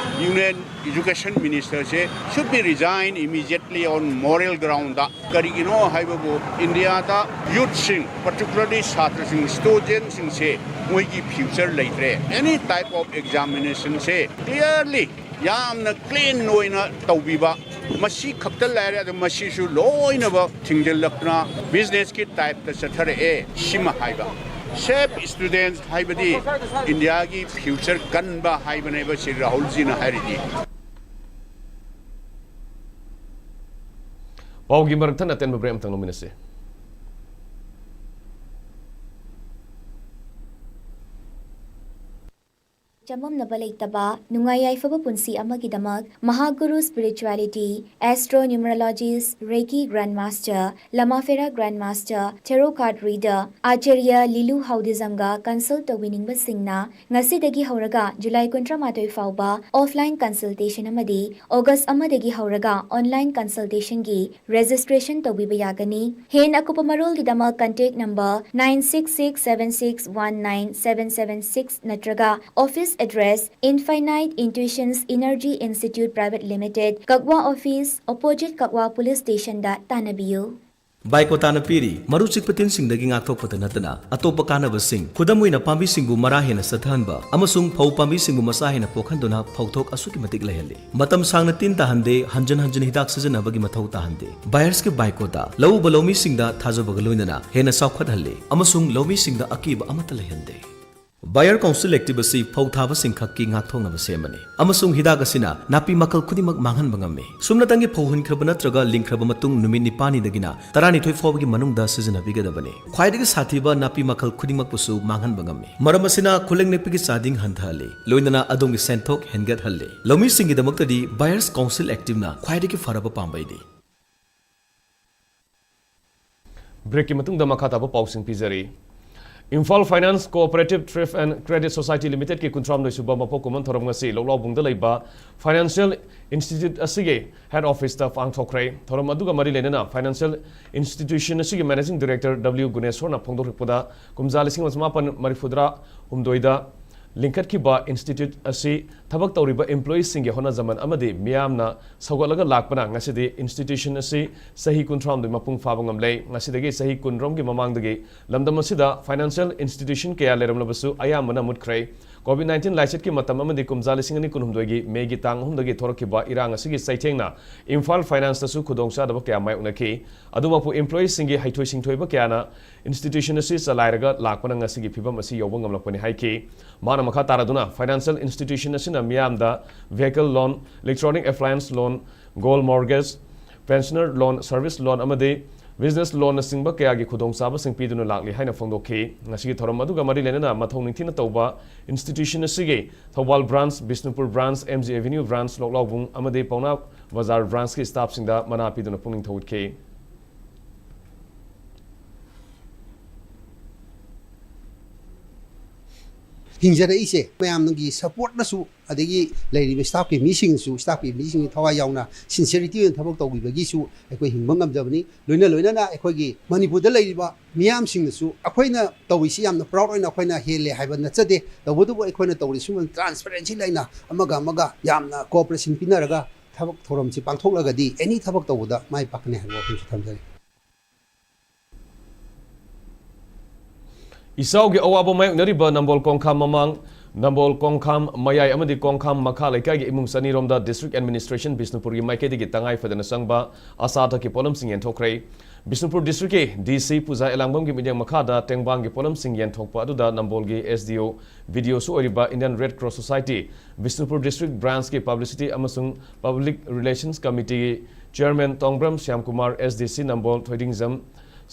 Union Education Ministerꯁꯦ should be resigned immediately on moral groundꯗ꯫ ꯀꯔꯤꯒꯤꯅꯣ ꯍꯥꯏꯕꯕꯨ, ꯏꯟꯗꯤꯌꯥꯗ youthꯁꯤꯡ, particularly ꯁꯥꯇ꯭ꯔꯁꯤꯡ, studentꯁꯤꯡꯁꯦ ꯃꯣꯏꯒꯤ future ꯂꯩꯇ꯭ꯔꯦ꯫ Any type of examinationꯁꯦ clearly, ꯌꯥꯝꯅ clean ꯑꯣꯏꯅ ꯇꯧꯕꯤꯕ, ꯃꯁꯤ ꯈꯛꯇ ꯂꯩꯔꯦ꯫ ꯑꯗꯨ ꯃꯁꯤꯁꯨ ꯂꯣꯏꯅꯃꯛ ꯊꯤꯡꯖꯤꯜꯂꯛꯇꯨꯅ businessꯀꯤ typeꯇ ꯆꯠꯊꯔꯛꯑꯦ꯫ ꯁꯤꯃ ꯍꯥꯏꯕ, save students ꯍꯥꯏꯕꯗꯤ ꯏꯟꯗꯤꯌꯥꯒꯤ future ꯀꯟꯕ ꯍꯥꯏꯕꯅꯦꯕ ꯁꯤ ꯔꯥꯍꯨꯜꯖꯤꯅ ꯍꯥꯏꯔꯤꯗꯤ꯫ ꯄꯥꯎꯒꯤ ꯃꯔꯛ ꯊꯠꯅ ꯑꯇꯦꯟꯕ break ꯑꯃꯇꯪ ꯂꯧꯃꯤꯟꯅꯁꯤ꯫ ꯆꯃꯝꯅꯕ ꯂꯩꯇꯕ ꯅꯨꯡꯉꯥꯏ ꯌꯥꯏꯐꯕ ꯄꯨꯟꯁꯤ ꯑꯃꯒꯤꯗꯃꯛ ꯃꯍꯥꯒꯨꯔꯨ spirituality, astro numerologist, reiki grand master, Lama Fera grand master, tarot card reader Acharya Lilu ꯍꯥꯎꯗꯤꯖꯝꯒ ꯀꯟꯁꯜ ꯇꯧꯕꯤꯅꯤꯡꯕꯁꯤꯡꯅ ꯉꯁꯤꯗꯒꯤ ꯍꯧꯔꯒ ꯖꯨꯂꯥꯏ ꯀꯨꯟꯊ꯭ꯔꯥ ꯃꯥꯊꯣꯏ ꯐꯥꯎꯕ ꯑꯣꯐꯂꯥꯏꯟ ꯀꯟꯁꯜꯇꯦꯁꯟ ꯑꯃꯗꯤ ꯑꯣꯒꯁ ꯑꯃꯗꯒꯤ ꯍꯧꯔꯒ ꯑꯣꯟꯂꯥꯏꯟ ꯀꯟꯁꯜꯇꯦꯁꯟꯒꯤ ꯔꯦꯖꯤꯁꯇ꯭ꯔꯦꯁꯟ ꯇꯧꯕꯤꯕ ꯌꯥꯒꯅꯤ꯫ ꯍꯦꯟꯅ ꯑꯀꯨꯞꯄ ꯃꯔꯣꯜꯒꯤꯗꯃꯛ contact number nine six six seven six one nine seven seven six ꯅꯠꯇ꯭ꯔꯒ office address Infinite Intuitions Energy Institute Private Limited, ꯀꯛꯋꯥ ꯑꯣꯐꯤꯁ, ꯑꯣꯄꯣꯖꯤꯠ ꯀꯛꯋꯥ ꯄꯨꯂꯤꯁ ꯁ꯭ꯇꯦꯁꯟꯗ ꯇꯥꯟꯅꯕꯤꯌꯨ꯫ ꯕꯥꯏꯀꯣꯇꯥꯅ ꯄꯤꯔꯤ, ꯃꯔꯨ ꯆꯤꯛꯄ ꯇꯤꯟꯁꯤꯡꯗꯒꯤ ꯉꯥꯛꯊꯣꯛꯄꯇ ꯅꯠꯇꯅ ꯑꯇꯣꯞꯄ ꯀꯥꯟꯅꯕꯁꯤꯡ, ꯈꯨꯗꯝ ꯑꯣꯏꯅ ꯄꯥꯝꯕꯤꯁꯤꯡꯕꯨ ꯃꯔꯥ ꯍꯦꯟꯅ ꯆꯠꯊꯍꯟꯕ ꯑꯃꯁꯨꯡ ꯐꯧ ꯄꯥꯝꯕꯤꯁꯤꯡꯕꯨ ꯃꯆꯥ ꯍꯦꯟꯅ ꯄꯣꯛꯍꯟꯗꯨꯅ ꯐꯧꯊꯣꯛ ꯑꯁꯨꯛꯀꯤ ꯃꯇꯤꯛ ꯂꯩꯍꯜꯂꯤ꯫ ꯃꯇꯝ ꯁꯥꯡꯅ ꯇꯤꯟ ꯇꯥꯍꯟꯗꯦ, ꯍꯟꯖꯤꯟ ꯍꯟꯖꯤꯟ ꯍꯤꯗꯥꯛ ꯁꯤꯖꯤꯟꯅꯕꯒꯤ ꯃꯊꯧ ꯇꯥꯍꯟꯗꯦ꯫ ꯕꯥꯌꯔꯁꯀꯤ ꯕꯥꯏꯀꯣꯇꯥ ꯂꯧꯎꯕ ꯂꯧꯃꯤꯁꯤꯡꯗ ꯊꯥꯖꯕꯒ ꯂꯣꯏꯅꯅ ꯍꯦꯟꯅ ꯆꯥꯎꯈꯠꯍꯜꯂꯤ ꯑꯃꯁꯨꯡ ꯂꯧꯃꯤꯁꯤꯡꯗ ꯑꯀꯤꯕ ꯑꯃꯠꯇ ꯂꯩꯍꯟꯗꯦ꯫ ꯕꯥꯌꯔ ꯀꯥꯎꯟꯁꯤꯜ ꯑꯦꯛꯇꯤꯚ ꯑꯁꯤ ꯐꯧ ꯊꯥꯕꯁꯤꯡ ꯈꯛꯀꯤ ꯉꯥꯛꯊꯣꯛꯅꯕ ꯁꯦꯝꯕꯅꯤ, ꯑꯃꯁꯨꯡ ꯍꯤꯗꯥꯛ ꯑꯁꯤꯅ ꯅꯥꯄꯤ ꯃꯈꯜ ꯈꯨꯗꯤꯡꯃꯛ ꯃꯥꯡꯍꯟꯕ ꯉꯝꯃꯤ꯫ ꯁꯨꯞꯅꯇꯪꯒꯤ ꯐꯧ ꯍꯨꯟꯈ꯭ꯔꯕ ꯅꯠꯇ꯭ꯔꯒ ꯂꯤꯡꯈ꯭ꯔꯕ ꯃꯇꯨꯡ ꯅꯨꯃꯤꯠ ꯅꯤꯄꯥꯜꯅꯤꯗꯒꯤꯅ ꯇꯔꯥꯅꯤꯊꯣꯏ ꯐꯥꯎꯕꯒꯤ ꯃꯅꯨꯡꯗ ꯁꯤꯖꯤꯟꯅꯕꯤꯒꯗꯕꯅꯤ꯫ ꯈ꯭ꯋꯥꯏꯗꯒꯤ ꯁꯥꯊꯤꯕ ꯅꯥꯄꯤ ꯃꯈꯜ ꯈꯨꯗꯤꯡꯃꯛꯄꯨꯁꯨ ꯃꯥꯡꯍꯟꯕ ꯉꯝꯃꯤ꯫ ꯃꯔꯝ ꯑꯁꯤꯅ ꯈꯨꯂꯪ ꯅꯦꯛꯄꯒꯤ ꯆꯥꯗꯤꯡ ꯍꯟꯊꯍꯜꯂꯤ, ꯂꯣꯏꯅꯅ ꯑꯗꯣꯝꯒꯤ ꯁꯦꯟꯊꯣꯛ ꯍꯦꯟꯒꯠꯍꯜꯂꯤ꯫ ꯂꯧꯃꯤꯁꯤꯡꯒꯤꯗꯃꯛꯇꯗꯤ ꯕꯥꯌꯔꯁ ꯀꯥꯎꯟꯁꯤꯜ ꯑꯦꯛꯇꯤꯚꯅ ꯈ꯭ꯋꯥꯏꯗꯒꯤ ꯐꯔꯕ ꯄꯥꯝꯕꯩꯅꯤ꯫ ꯕ꯭ꯔꯦꯛꯀꯤ ꯃꯇꯨꯡꯗ ꯃꯈꯥ ꯇꯥꯕ ꯄꯥꯎꯁꯤꯡ ꯄꯤꯖꯔꯤ꯫ Imphal finance cooperative thrift and credit society ꯂꯤꯃꯤꯇꯦꯗꯀꯤ ꯀꯨꯟꯊ꯭ꯔꯥꯍꯨꯝꯗꯣꯏ ꯁꯨꯕ ꯃꯄꯣꯛ ꯀꯨꯝꯑꯣꯟ ꯊꯧꯔꯝ ꯉꯁꯤ ꯂꯧꯂꯥꯎꯕꯨꯡꯗ ꯂꯩꯕ ꯐꯥꯏꯅꯥꯟꯁꯤꯌꯦꯜ ꯏꯟꯁꯇꯤꯇ꯭ꯌꯨꯠ ꯑꯁꯤꯒꯤ ꯍꯦꯗ ꯑꯣꯐꯤꯁꯇ ꯄꯥꯡꯊꯣꯛꯈ꯭ꯔꯦ꯫ ꯊꯧꯔꯝ ꯑꯗꯨꯒ ꯃꯔꯤ ꯂꯩꯅꯅ ꯐꯥꯏꯅꯥꯟꯁꯤꯌꯦꯜ ꯏꯟꯁꯇꯤꯇ꯭ꯌꯨꯁꯟ ꯑꯁꯤꯒꯤ ꯃꯦꯅꯦꯖꯤꯡ ꯗꯤꯔꯦꯛꯇꯔ ꯗꯕ꯭ꯂꯤꯎ ꯒꯨꯅꯦꯁꯣꯔꯅ ꯐꯣꯡꯗꯣꯔꯛꯄꯗ, ꯀꯨꯝꯖꯥ ꯂꯤꯁꯤꯡ ꯑꯃ ꯆꯃꯥꯄꯟ ꯃꯔꯤꯐꯨꯇꯔꯥ ꯍꯨꯝꯗꯣꯏꯗ ꯂꯤꯡꯈꯠꯈꯤꯕ ꯏꯟꯁꯇꯤꯇ꯭ꯌꯨꯠ ꯑꯁꯤ ꯊꯕꯛ ꯇꯧꯔꯤꯕ ꯏꯝꯄ꯭ꯂꯣꯌꯤꯁꯤꯡꯒꯤ ꯍꯣꯠꯅꯖꯃꯟ ꯑꯃꯗꯤ ꯃꯤꯌꯥꯝꯅ ꯁꯧꯒꯠꯂꯒ ꯂꯥꯛꯄꯅ ꯉꯁꯤꯗꯤ ꯏꯟꯁꯇꯤꯇ꯭ꯌꯨꯁꯟ ꯑꯁꯤ ꯆꯍꯤ ꯀꯨꯟꯊ꯭ꯔꯥꯍꯨꯝꯗꯣꯏ ꯃꯄꯨꯡ ꯐꯥꯕ ꯉꯝꯂꯦ꯫ ꯉꯁꯤꯗꯒꯤ ꯆꯍꯤ ꯀꯨꯟꯔꯣꯝꯒꯤ ꯃꯃꯥꯡꯗꯒꯤ ꯂꯝꯗꯝ ꯑꯁꯤꯗ ꯐꯥꯏꯅꯥꯟꯁꯤꯌꯦꯜ ꯏꯟꯁꯇꯤꯇ꯭ꯌꯨꯁꯟ ꯀꯌꯥ ꯂꯩꯔꯝꯂꯕꯁꯨ ꯑꯌꯥꯝꯕꯅ ꯃꯨꯠꯈ꯭ꯔꯦ꯫ ꯀꯣꯚꯤꯗ ꯅꯥꯏꯟꯇꯤꯟ ꯂꯥꯏꯆꯠꯀꯤ ꯃꯇꯝ ꯑꯃꯗꯤ ꯀꯨꯝꯖꯥ ꯂꯤꯁꯤꯡ ꯑꯅꯤ ꯀꯨꯟꯍꯨꯝꯗꯣꯏꯒꯤ ꯃꯦꯒꯤ ꯇꯥꯡ ꯑꯍꯨꯝꯗꯒꯤ ꯊꯣꯔꯛꯈꯤꯕ ꯏꯔꯥꯡ ꯑꯁꯤꯒꯤ ꯆꯩꯊꯦꯡꯅ ꯏꯝꯐꯥꯜ ꯐꯥꯏꯅꯥꯟꯁꯇꯁꯨ ꯈꯨꯗꯣꯡꯆꯥꯗꯕ ꯀꯌꯥ ꯃꯥꯌꯣꯛꯅꯈꯤ꯫ ꯑꯗꯨꯃꯛꯄꯨ ꯏꯝꯄ꯭ꯂꯣꯌꯤꯁꯤꯡꯒꯤ ꯍꯩꯊꯣꯏ ꯁꯤꯡꯊꯣꯏꯕ ꯀꯌꯥꯅ ꯏꯟꯁꯇꯤꯇ꯭ꯌꯨꯁꯟ ꯑꯁꯤ ꯆꯂꯥꯏꯔꯒ ꯂꯥꯛꯄꯅ ꯉꯁꯤꯒꯤ ꯐꯤꯚꯝ ꯑꯁꯤ ꯌꯧꯕ ꯉꯝꯂꯛꯄꯅꯤ ꯍꯥꯏꯈꯤ꯫ ꯃꯥꯅ ꯃꯈꯥ ꯇꯥꯔꯗꯨꯅ ꯐꯥꯏꯅꯥꯟꯁꯤꯌꯦꯜ ꯏꯟꯁꯇꯤꯇ꯭ꯌꯨꯁꯟ ꯑꯁꯤꯅ ꯃꯤꯌꯥꯝꯗ vehicle loan, electronic appliance loan, gold mortgage, pensioner loan, service loan ꯑꯃꯗꯤ business loan ꯅꯆꯤꯡꯕ ꯀꯌꯥꯒꯤ ꯈꯨꯗꯣꯡꯆꯥꯕꯁꯤꯡ ꯄꯤꯗꯨꯅ ꯂꯥꯛꯂꯤ ꯍꯥꯏꯅ ꯐꯣꯡꯗꯣꯛꯈꯤ꯫ ꯉꯁꯤꯒꯤ ꯊꯧꯔꯝ ꯑꯗꯨꯒ ꯃꯔꯤ ꯂꯩꯅꯅ ꯃꯊꯧ ꯅꯤꯡꯊꯤꯅ ꯇꯧꯕ institution ꯑꯁꯤꯒꯤ Thoubal branch, Bishnupur branch, M G Avenue branch, ꯂꯣꯛꯂꯥꯎꯕꯨꯡ ꯑꯃꯗꯤ ꯄꯥꯎꯅꯥ ꯕꯖꯥꯔ branchꯀꯤ staffꯁꯤꯡꯗ ꯃꯅꯥ ꯄꯤꯗꯨꯅ ꯄꯨꯛꯅꯤꯡ ꯊꯧꯒꯠꯈꯤ꯫ ꯍꯤꯡꯖꯔꯛꯏꯁꯦ ꯃꯌꯥꯝꯒꯤ supportꯅꯁꯨ, ꯑꯗꯒꯤ ꯂꯩꯔꯤꯕ staffꯀꯤ ꯃꯤꯁꯤꯡꯅꯁꯨ, staffꯀꯤ ꯃꯤꯁꯤꯡꯒꯤ ꯊꯋꯥꯏ ꯌꯥꯎꯅ sincerity ꯑꯣꯏꯅ ꯊꯕꯛ ꯇꯧꯕꯤꯕꯒꯤꯁꯨ ꯑꯩꯈꯣꯏ ꯍꯤꯡꯕ ꯉꯝꯖꯕꯅꯤ꯫ ꯂꯣꯏꯅ ꯂꯣꯏꯅꯅ ꯑꯩꯈꯣꯏꯒꯤ ꯃꯅꯤꯄꯨꯔꯗ ꯂꯩꯔꯤꯕ ꯃꯤꯌꯥꯝꯁꯤꯡꯅꯁꯨ ꯑꯩꯈꯣꯏꯅ ꯇꯧꯔꯤꯁꯤ ꯌꯥꯝꯅ proud ꯑꯣꯏꯅ ꯑꯩꯈꯣꯏꯅ ꯍꯦꯜꯂꯦ ꯍꯥꯏꯕ ꯅꯠꯆꯗꯦ, ꯇꯧꯕꯇꯕꯨ ꯑꯩꯈꯣꯏꯅ ꯇꯧꯔꯤꯁꯤ transparency ꯂꯩꯅ ꯑꯃꯒ ꯑꯃꯒ ꯌꯥꯝꯅ cooperation ꯄꯤꯅꯔꯒ ꯊꯕꯛ ꯊꯧꯔꯝꯁꯤ ꯄꯥꯡꯊꯣꯛꯂꯒꯗꯤ any ꯊꯕꯛ ꯇꯧꯕꯗ ꯃꯥꯏ ꯄꯥꯛꯀꯅꯤ ꯍꯥꯏꯕ ꯋꯥꯐꯝꯁꯤ ꯊꯝꯖꯔꯤ꯫ ꯏꯆꯥꯎꯒꯤ ꯑꯋꯥꯕ ꯃꯥꯌꯣꯛꯅꯔꯤꯕ ꯅꯝꯕꯣꯜ ꯀꯣꯡꯈꯥꯝ ꯃꯃꯥꯡ, ꯅꯝꯕꯣꯜ ꯀꯣꯡꯈꯥꯝ ꯃꯌꯥꯏ ꯑꯃꯗꯤ ꯀꯣꯡꯈꯥꯝ ꯃꯈꯥ ꯂꯩꯀꯥꯏꯒꯤ ꯏꯃꯨꯡ ꯆꯅꯤꯔꯣꯝꯗ district administration ꯕꯤꯁꯅꯨꯄꯨꯔꯒꯤ ꯃꯥꯏꯀꯩꯗꯒꯤ ꯇꯉꯥꯏ ꯐꯗꯅ ꯆꯪꯕ ꯑꯆꯥ ꯑꯊꯛꯀꯤ ꯄꯣꯠꯂꯝꯁꯤꯡ ꯌꯦꯟꯊꯣꯛꯈ꯭ꯔꯦ꯫ ꯕꯤꯁꯅꯨꯄꯨꯔ districtꯀꯤ D C ꯄꯨꯖꯥ ꯑꯦꯂꯥꯡꯕꯝꯒꯤ ꯃꯤꯠꯌꯦꯡ ꯃꯈꯥꯗ ꯇꯦꯡꯕꯥꯡꯒꯤ ꯄꯣꯠꯂꯝꯁꯤꯡ ꯌꯦꯟꯊꯣꯛꯄ ꯑꯗꯨꯗ ꯅꯝꯕꯣꯜꯒꯤ S D O, V D Oꯁꯨ ꯑꯣꯏꯔꯤꯕ Indian Red Cross Society Bishnupur district branchꯀꯤ publicity ꯑꯃꯁꯨꯡ public relations committeeꯒꯤ chairman Tongbram Shyamkumar, S D C Nambol ꯊꯣꯏꯗꯤꯡꯖꯝ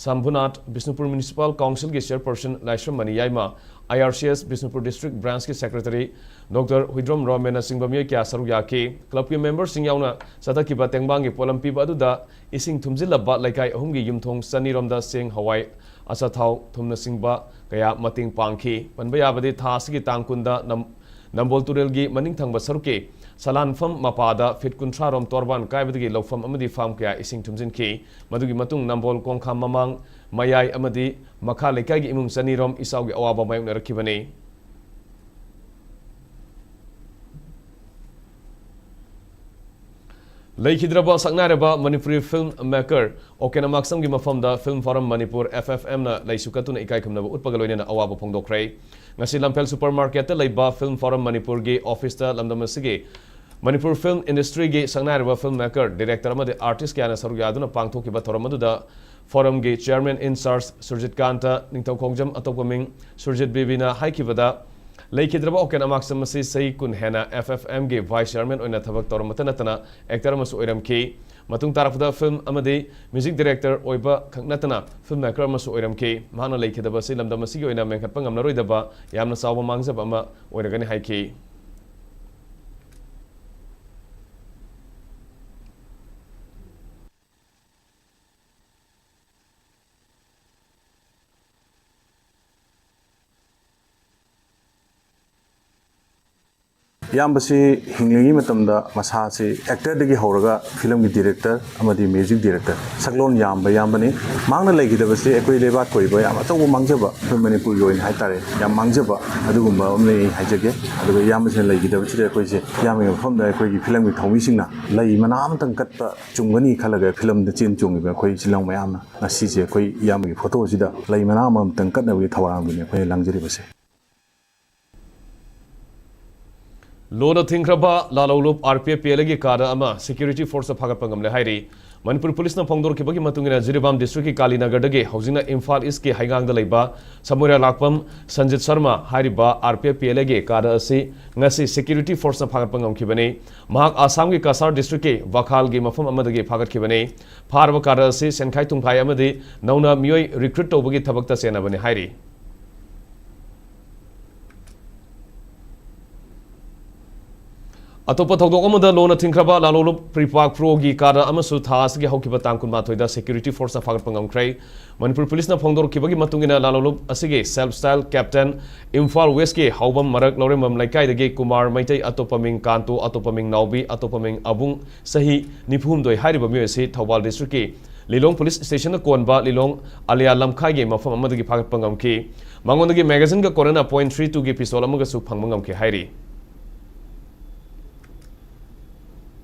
ꯁꯝꯚꯨꯅꯥꯊ, Bishnupur Municipal Councilꯒꯤ chairperson ꯂꯥꯏꯁ꯭ꯔꯝꯃꯅꯤ Yaima, I R C S Bishnupur district branchꯀꯤ secretary Doctor Huidrom ꯔꯣꯃꯦꯟꯅꯆꯤꯡꯕ ꯃꯤꯑꯣꯏ ꯀꯌꯥ ꯁꯔꯨꯛ ꯌꯥꯈꯤ꯫ Clubꯀꯤ memberꯁꯤꯡ ꯌꯥꯎꯅ ꯆꯠꯊꯈꯤꯕ ꯇꯦꯡꯕꯥꯡꯒꯤ ꯄꯣꯠꯂꯝ ꯄꯤꯕ ꯑꯗꯨꯗ ꯏꯁꯤꯡ ꯊꯨꯝꯖꯤꯜꯂꯕ ꯂꯩꯀꯥꯏ ꯑꯍꯨꯝꯒꯤ ꯌꯨꯝꯊꯣꯡ ꯆꯅꯤꯔꯣꯝꯗ ꯆꯦꯡ, ꯍꯋꯥꯏ, ꯑꯆꯥꯊꯥꯎ, ꯊꯨꯝꯅꯆꯤꯡꯕ ꯀꯌꯥ ꯃꯇꯦꯡ ꯄꯥꯡꯈꯤ꯫ ꯄꯟꯕ ꯌꯥꯕꯗꯤ ꯊꯥ ꯑꯁꯤꯒꯤ ꯇꯥꯡ ꯀꯨꯟꯗ ꯅꯝ-, ꯅꯝꯕꯣꯜ ꯇꯨꯔꯦꯜꯒꯤ ꯃꯅꯤꯡ ꯊꯪꯕ ꯁꯔꯨꯛꯀꯤ ꯁꯂꯥꯟꯐꯝ ꯃꯄꯥꯗ feet ꯀꯨꯟꯊ꯭ꯔꯥ ꯔꯣꯝ ꯇꯣꯔꯕꯥꯟ ꯀꯥꯏꯕꯗꯒꯤ ꯂꯧꯐꯝ ꯑꯃꯗꯤ farm ꯀꯌꯥ ꯏꯁꯤꯡ ꯊꯨꯝꯖꯤꯟꯈꯤ꯫ ꯃꯗꯨꯒꯤ ꯃꯇꯨꯡ ꯅꯝꯕꯣꯜ ꯀꯣꯡꯈꯥꯝ ꯃꯃꯥꯡ, ꯃꯌꯥꯏ ꯑꯃꯗꯤ ꯃꯈꯥ ꯂꯩꯀꯥꯏꯒꯤ ꯏꯃꯨꯡ ꯆꯅꯤꯔꯣꯝ ꯏꯆꯥꯎꯒꯤ ꯑꯋꯥꯕ ꯃꯥꯌꯣꯛꯅꯔꯛꯈꯤꯕꯅꯤ꯫ ꯂꯩꯈꯤꯗ꯭ꯔꯕ ꯁꯛꯅꯥꯏꯔꯕ ꯃꯅꯤꯄꯨꯔꯤ film maker ꯑꯣꯀꯦꯟ ꯑꯃꯥꯛꯁꯝꯒꯤ ꯃꯐꯝꯗ Film Forum Manipur, F F M ꯅ ꯂꯩꯁꯨ ꯀꯠꯇꯨꯅ ꯏꯀꯥꯏ ꯈꯨꯝꯅꯕ ꯎꯠꯄꯒ ꯂꯣꯏꯅꯅ ꯑꯋꯥꯕ ꯐꯣꯡꯗꯣꯛꯈ꯭ꯔꯦ꯫ ꯉꯁꯤ ꯂꯝꯐꯦꯜ supermarketꯇ ꯂꯩꯕ Film Forum Manipureꯒꯤ officeꯇ ꯂꯝꯗꯝ ꯑꯁꯤꯒꯤ ꯃꯅꯤꯄꯨꯔ film industryꯒꯤ ꯁꯛꯅꯥꯏꯔꯕ film maker, director ꯑꯃꯗꯤ artist ꯀꯌꯥꯅ ꯁꯔꯨꯛ ꯌꯥꯗꯨꯅ ꯄꯥꯡꯊꯣꯛꯈꯤꯕ ꯊꯧꯔꯝ ꯑꯗꯨꯗ Forumꯒꯤ chairman in charge Surjit ꯀꯥꯟꯇ, ꯅꯤꯡꯊꯧꯈꯣꯡꯖꯝ ꯑꯇꯣꯞꯄꯃꯤꯡ Surjit ꯕꯤꯕꯤꯅ ꯍꯥꯏꯈꯤꯕꯗ, ꯂꯩꯈꯤꯗ꯭ꯔꯕ ꯑꯣꯀꯦꯟ ꯑꯃꯥꯛꯁꯝ ꯑꯁꯤ ꯆꯍꯤ ꯀꯨꯟ ꯍꯦꯟꯅ F F Mꯒꯤ vice chairman ꯑꯣꯏꯅ ꯊꯕꯛ ꯇꯧꯔꯝꯕꯇ ꯅꯠꯇꯅ actor ꯑꯃꯁꯨ ꯑꯣꯏꯔꯝꯈꯤ꯫ ꯃꯇꯨꯡ ꯇꯥꯔꯛꯄꯗ ꯐꯤꯜꯝ ꯑꯃꯗꯤ ꯃ꯭ꯌꯨꯖꯤꯛ ꯗꯤꯔꯦꯛꯇꯔ ꯑꯣꯏꯕ ꯈꯛ ꯅꯠꯇꯅ ꯐꯤꯜꯝ ꯃꯦꯀꯔ ꯑꯃꯁꯨ ꯑꯣꯏꯔꯝꯈꯤ꯫ ꯃꯍꯥꯛꯅ ꯂꯩꯈꯤꯗꯕ ꯑꯁꯤ ꯂꯝꯗꯝ ꯑꯁꯤꯒꯤ ꯑꯣꯏꯅ ꯃꯦꯟꯈꯠꯄ ꯉꯝꯂꯔꯣꯏꯗꯕ ꯌꯥꯝꯅ ꯆꯥꯎꯕ ꯃꯥꯡꯖꯕ ꯑꯃ ꯑꯣꯏꯔꯒꯅꯤ ꯍꯥꯏꯈꯤ꯫ ꯏꯌꯥꯝꯕꯁꯤ ꯍꯤꯡꯂꯤꯉꯩ ꯃꯇꯝꯗ ꯃꯁꯥꯁꯤ ꯑꯦꯛꯇꯔꯗꯒꯤ ꯍꯧꯔꯒ ꯐꯤꯂꯝꯒꯤ ꯗꯤꯔꯦꯛꯇꯔ ꯑꯃꯗꯤ ꯃ꯭ꯌꯨꯖꯤꯛ ꯗꯤꯔꯦꯛꯇꯔ, ꯁꯛꯂꯣꯟ ꯌꯥꯝꯕ ꯏꯌꯥꯝꯕꯅꯤ꯫ ꯃꯍꯥꯛꯅ ꯂꯩꯈꯤꯗꯕꯁꯤ ꯑꯩꯈꯣꯏ ꯂꯩꯕꯥꯛꯀꯤ ꯑꯣꯏꯕ ꯌꯥꯝ ꯑꯆꯧꯕ ꯃꯥꯡꯖꯕ, ꯑꯩꯈꯣꯏ ꯃꯅꯤꯄꯨꯔꯒꯤ ꯑꯣꯏꯅ ꯍꯥꯏꯇꯥꯔꯦ, ꯌꯥꯝ ꯃꯥꯡꯖꯕ ꯑꯗꯨꯒꯨꯝꯕ ꯑꯃꯅꯤ ꯑꯩ ꯍꯥꯏꯖꯒꯦ꯫ ꯑꯗꯨꯒ ꯏꯌꯥꯝꯕꯁꯤꯅ ꯂꯩꯈꯤꯗꯕꯁꯤꯗ ꯑꯩꯈꯣꯏꯁꯦ ꯏꯌꯥꯝꯕꯒꯤ ꯃꯐꯝꯗ ꯑꯩꯈꯣꯏꯒꯤ ꯐꯤꯂꯝꯒꯤ ꯊꯧꯃꯤꯁꯤꯡꯅ ꯂꯩ ꯃꯅꯥ ꯑꯃꯇꯪ ꯀꯠꯄ ꯆꯨꯝꯒꯅꯤ ꯈꯜꯂꯒ ꯐꯤꯂꯝꯗ ꯆꯦꯟ ꯆꯣꯡꯉꯤꯕ ꯑꯩꯈꯣꯏ ꯏꯆꯤꯜ ꯏꯅꯥꯎ ꯃꯌꯥꯝꯅ ꯉꯁꯤꯁꯦ ꯑꯩꯈꯣꯏ ꯏꯌꯥꯝꯕꯒꯤ ꯐꯣꯇꯣꯁꯤꯗ ꯂꯩ ꯃꯅꯥ ꯑꯃꯃꯝꯇꯪ ꯀꯠꯅꯕꯒꯤ ꯊꯧꯔꯥꯡꯗꯨꯅꯤ ꯑꯩꯈꯣꯏꯅ ꯂꯥꯡꯖꯔꯤꯕꯁꯦ꯫ ꯂꯣꯅ ꯊꯤꯡꯈ꯭ꯔꯕ ꯂꯥꯂꯧꯂꯨꯞ R P F P L ꯑꯦꯒꯤ ꯀꯥꯗ ꯑꯃ ꯁꯦꯀ꯭ꯌꯨꯔꯤꯇꯤ ꯐꯣꯔꯁꯅ ꯐꯥꯒꯠꯄ ꯉꯝꯂꯦ ꯍꯥꯏꯔꯤ꯫ ꯃꯅꯤꯄꯨꯔ ꯄꯨꯂꯤꯁꯅ ꯐꯣꯡꯗꯣꯔꯛꯈꯤꯕꯒꯤ ꯃꯇꯨꯡ ꯏꯟꯅ, ꯖꯤꯔꯤꯕꯥꯝ ꯗꯤꯁꯇ꯭ꯔꯤꯛꯀꯤ ꯀꯥꯂꯤꯅꯒꯔꯗꯒꯤ ꯍꯧꯖꯤꯛꯅ ꯏꯝꯐꯥꯜ ꯏꯁꯀꯤ ꯍꯩꯉꯥꯡꯗ ꯂꯩꯕ ꯁꯃꯨꯔꯥ ꯂꯥꯛꯄꯝ ꯁꯟꯖꯤꯠ ꯁꯔꯃ ꯍꯥꯏꯔꯤꯕ R P F P L ꯑꯦꯒꯤ ꯀꯥꯗ ꯑꯁꯤ ꯉꯁꯤ ꯁꯦꯀ꯭ꯌꯨꯔꯤꯇꯤ ꯐꯣꯔꯁꯅ ꯐꯥꯒꯠꯄ ꯉꯝꯈꯤꯕꯅꯤ꯫ ꯃꯍꯥꯛ ꯑꯁꯥꯝꯒꯤ ꯀꯁꯥꯔ ꯗꯤꯁꯇ꯭ꯔꯤꯛꯀꯤ ꯋꯥꯈꯥꯜꯒꯤ ꯃꯐꯝ ꯑꯃꯗꯒꯤ ꯐꯥꯒꯠꯈꯤꯕꯅꯤ꯫ ꯐꯥꯔꯕ ꯀꯥꯗ ꯑꯁꯤ ꯁꯦꯟꯈꯥꯏ ꯊꯨꯝꯈꯥꯏ ꯑꯃꯗꯤ ꯅꯧꯅ ꯃꯤꯑꯣꯏ ꯔꯤꯀ꯭ꯔꯨꯠ ꯇꯧꯕꯒꯤ ꯊꯕꯛꯇ ꯆꯦꯟꯅꯕꯅꯤ ꯍꯥꯏꯔꯤ꯫ ꯑꯇꯣꯞꯄ ꯊꯧꯗꯣꯛ ꯑꯃꯗ, ꯂꯣꯅ ꯊꯤꯡꯈ꯭ꯔꯕ ꯂꯥꯂꯣꯂꯨꯞ ꯄ꯭ꯔꯤꯄꯥꯛ ꯄ꯭ꯔꯣꯒꯤ ꯀꯥꯗ ꯑꯃꯁꯨ ꯊꯥ ꯑꯁꯤꯒꯤ ꯍꯧꯈꯤꯕ ꯇꯥꯡ ꯀꯨꯟꯃꯥꯊꯣꯏꯗ ꯁꯦꯀ꯭ꯌꯨꯔꯤꯇꯤ ꯐꯣꯔꯁꯅ ꯐꯥꯒꯠꯄ ꯉꯝꯈ꯭ꯔꯦ꯫ ꯃꯅꯤꯄꯨꯔ ꯄꯨꯂꯤꯁꯅ ꯐꯣꯡꯗꯣꯔꯛꯈꯤꯕꯒꯤ ꯃꯇꯨꯡ ꯏꯟꯅ, ꯂꯥꯂꯣꯂꯨꯞ ꯑꯁꯤꯒꯤ ꯁꯦꯜꯐ ꯁ꯭ꯇꯥꯏꯜ ꯀꯦꯞꯇꯦꯟ, ꯏꯝꯐꯥꯜ ꯋꯦꯁꯀꯤ ꯍꯥꯎꯕꯝ ꯃꯔꯛ ꯂꯧꯔꯦꯝꯕꯝ ꯂꯩꯀꯥꯏꯗꯒꯤ ꯀꯨꯃꯥꯔ ꯃꯩꯇꯩ, ꯑꯇꯣꯞꯄ ꯃꯤꯡ ꯀꯥꯟꯇꯣ, ꯑꯇꯣꯞꯄ ꯃꯤꯡ ꯅꯥꯎꯕꯤ, ꯑꯇꯣꯞꯄ ꯃꯤꯡ ꯑꯕꯨꯡ, ꯆꯍꯤ ꯅꯤꯐꯨ ꯍꯨꯝꯗꯣꯏ ꯍꯥꯏꯔꯤꯕ ꯃꯤꯑꯣꯏ ꯑꯁꯤ ꯊꯧꯕꯥꯜ ꯗꯤꯁꯇ꯭ꯔꯤꯛꯀꯤ ꯂꯤꯂꯣꯡ ꯄꯨꯂꯤꯁ ꯁ꯭ꯇꯦꯁꯟꯗ ꯀꯣꯟꯕ ꯂꯤꯂꯣꯡ ꯑꯂꯤꯌꯥ ꯂꯝꯈꯥꯏꯒꯤ ꯃꯐꯝ ꯑꯃꯗꯒꯤ ꯐꯥꯒꯠꯄ ꯉꯝꯈꯤ꯫ ꯃꯉꯣꯟꯗꯒꯤ ꯃꯦꯒꯥꯖꯤꯟꯒ ꯀꯣꯟꯅꯅ ꯄꯣꯏꯟ ꯊ꯭ꯔꯤ ꯇꯨꯒꯤ ꯄꯤꯁꯇꯣꯜ ꯑꯃꯒꯁꯨ ꯐꯪꯕ ꯉꯝꯈꯤ ꯍꯥꯏꯔꯤ꯫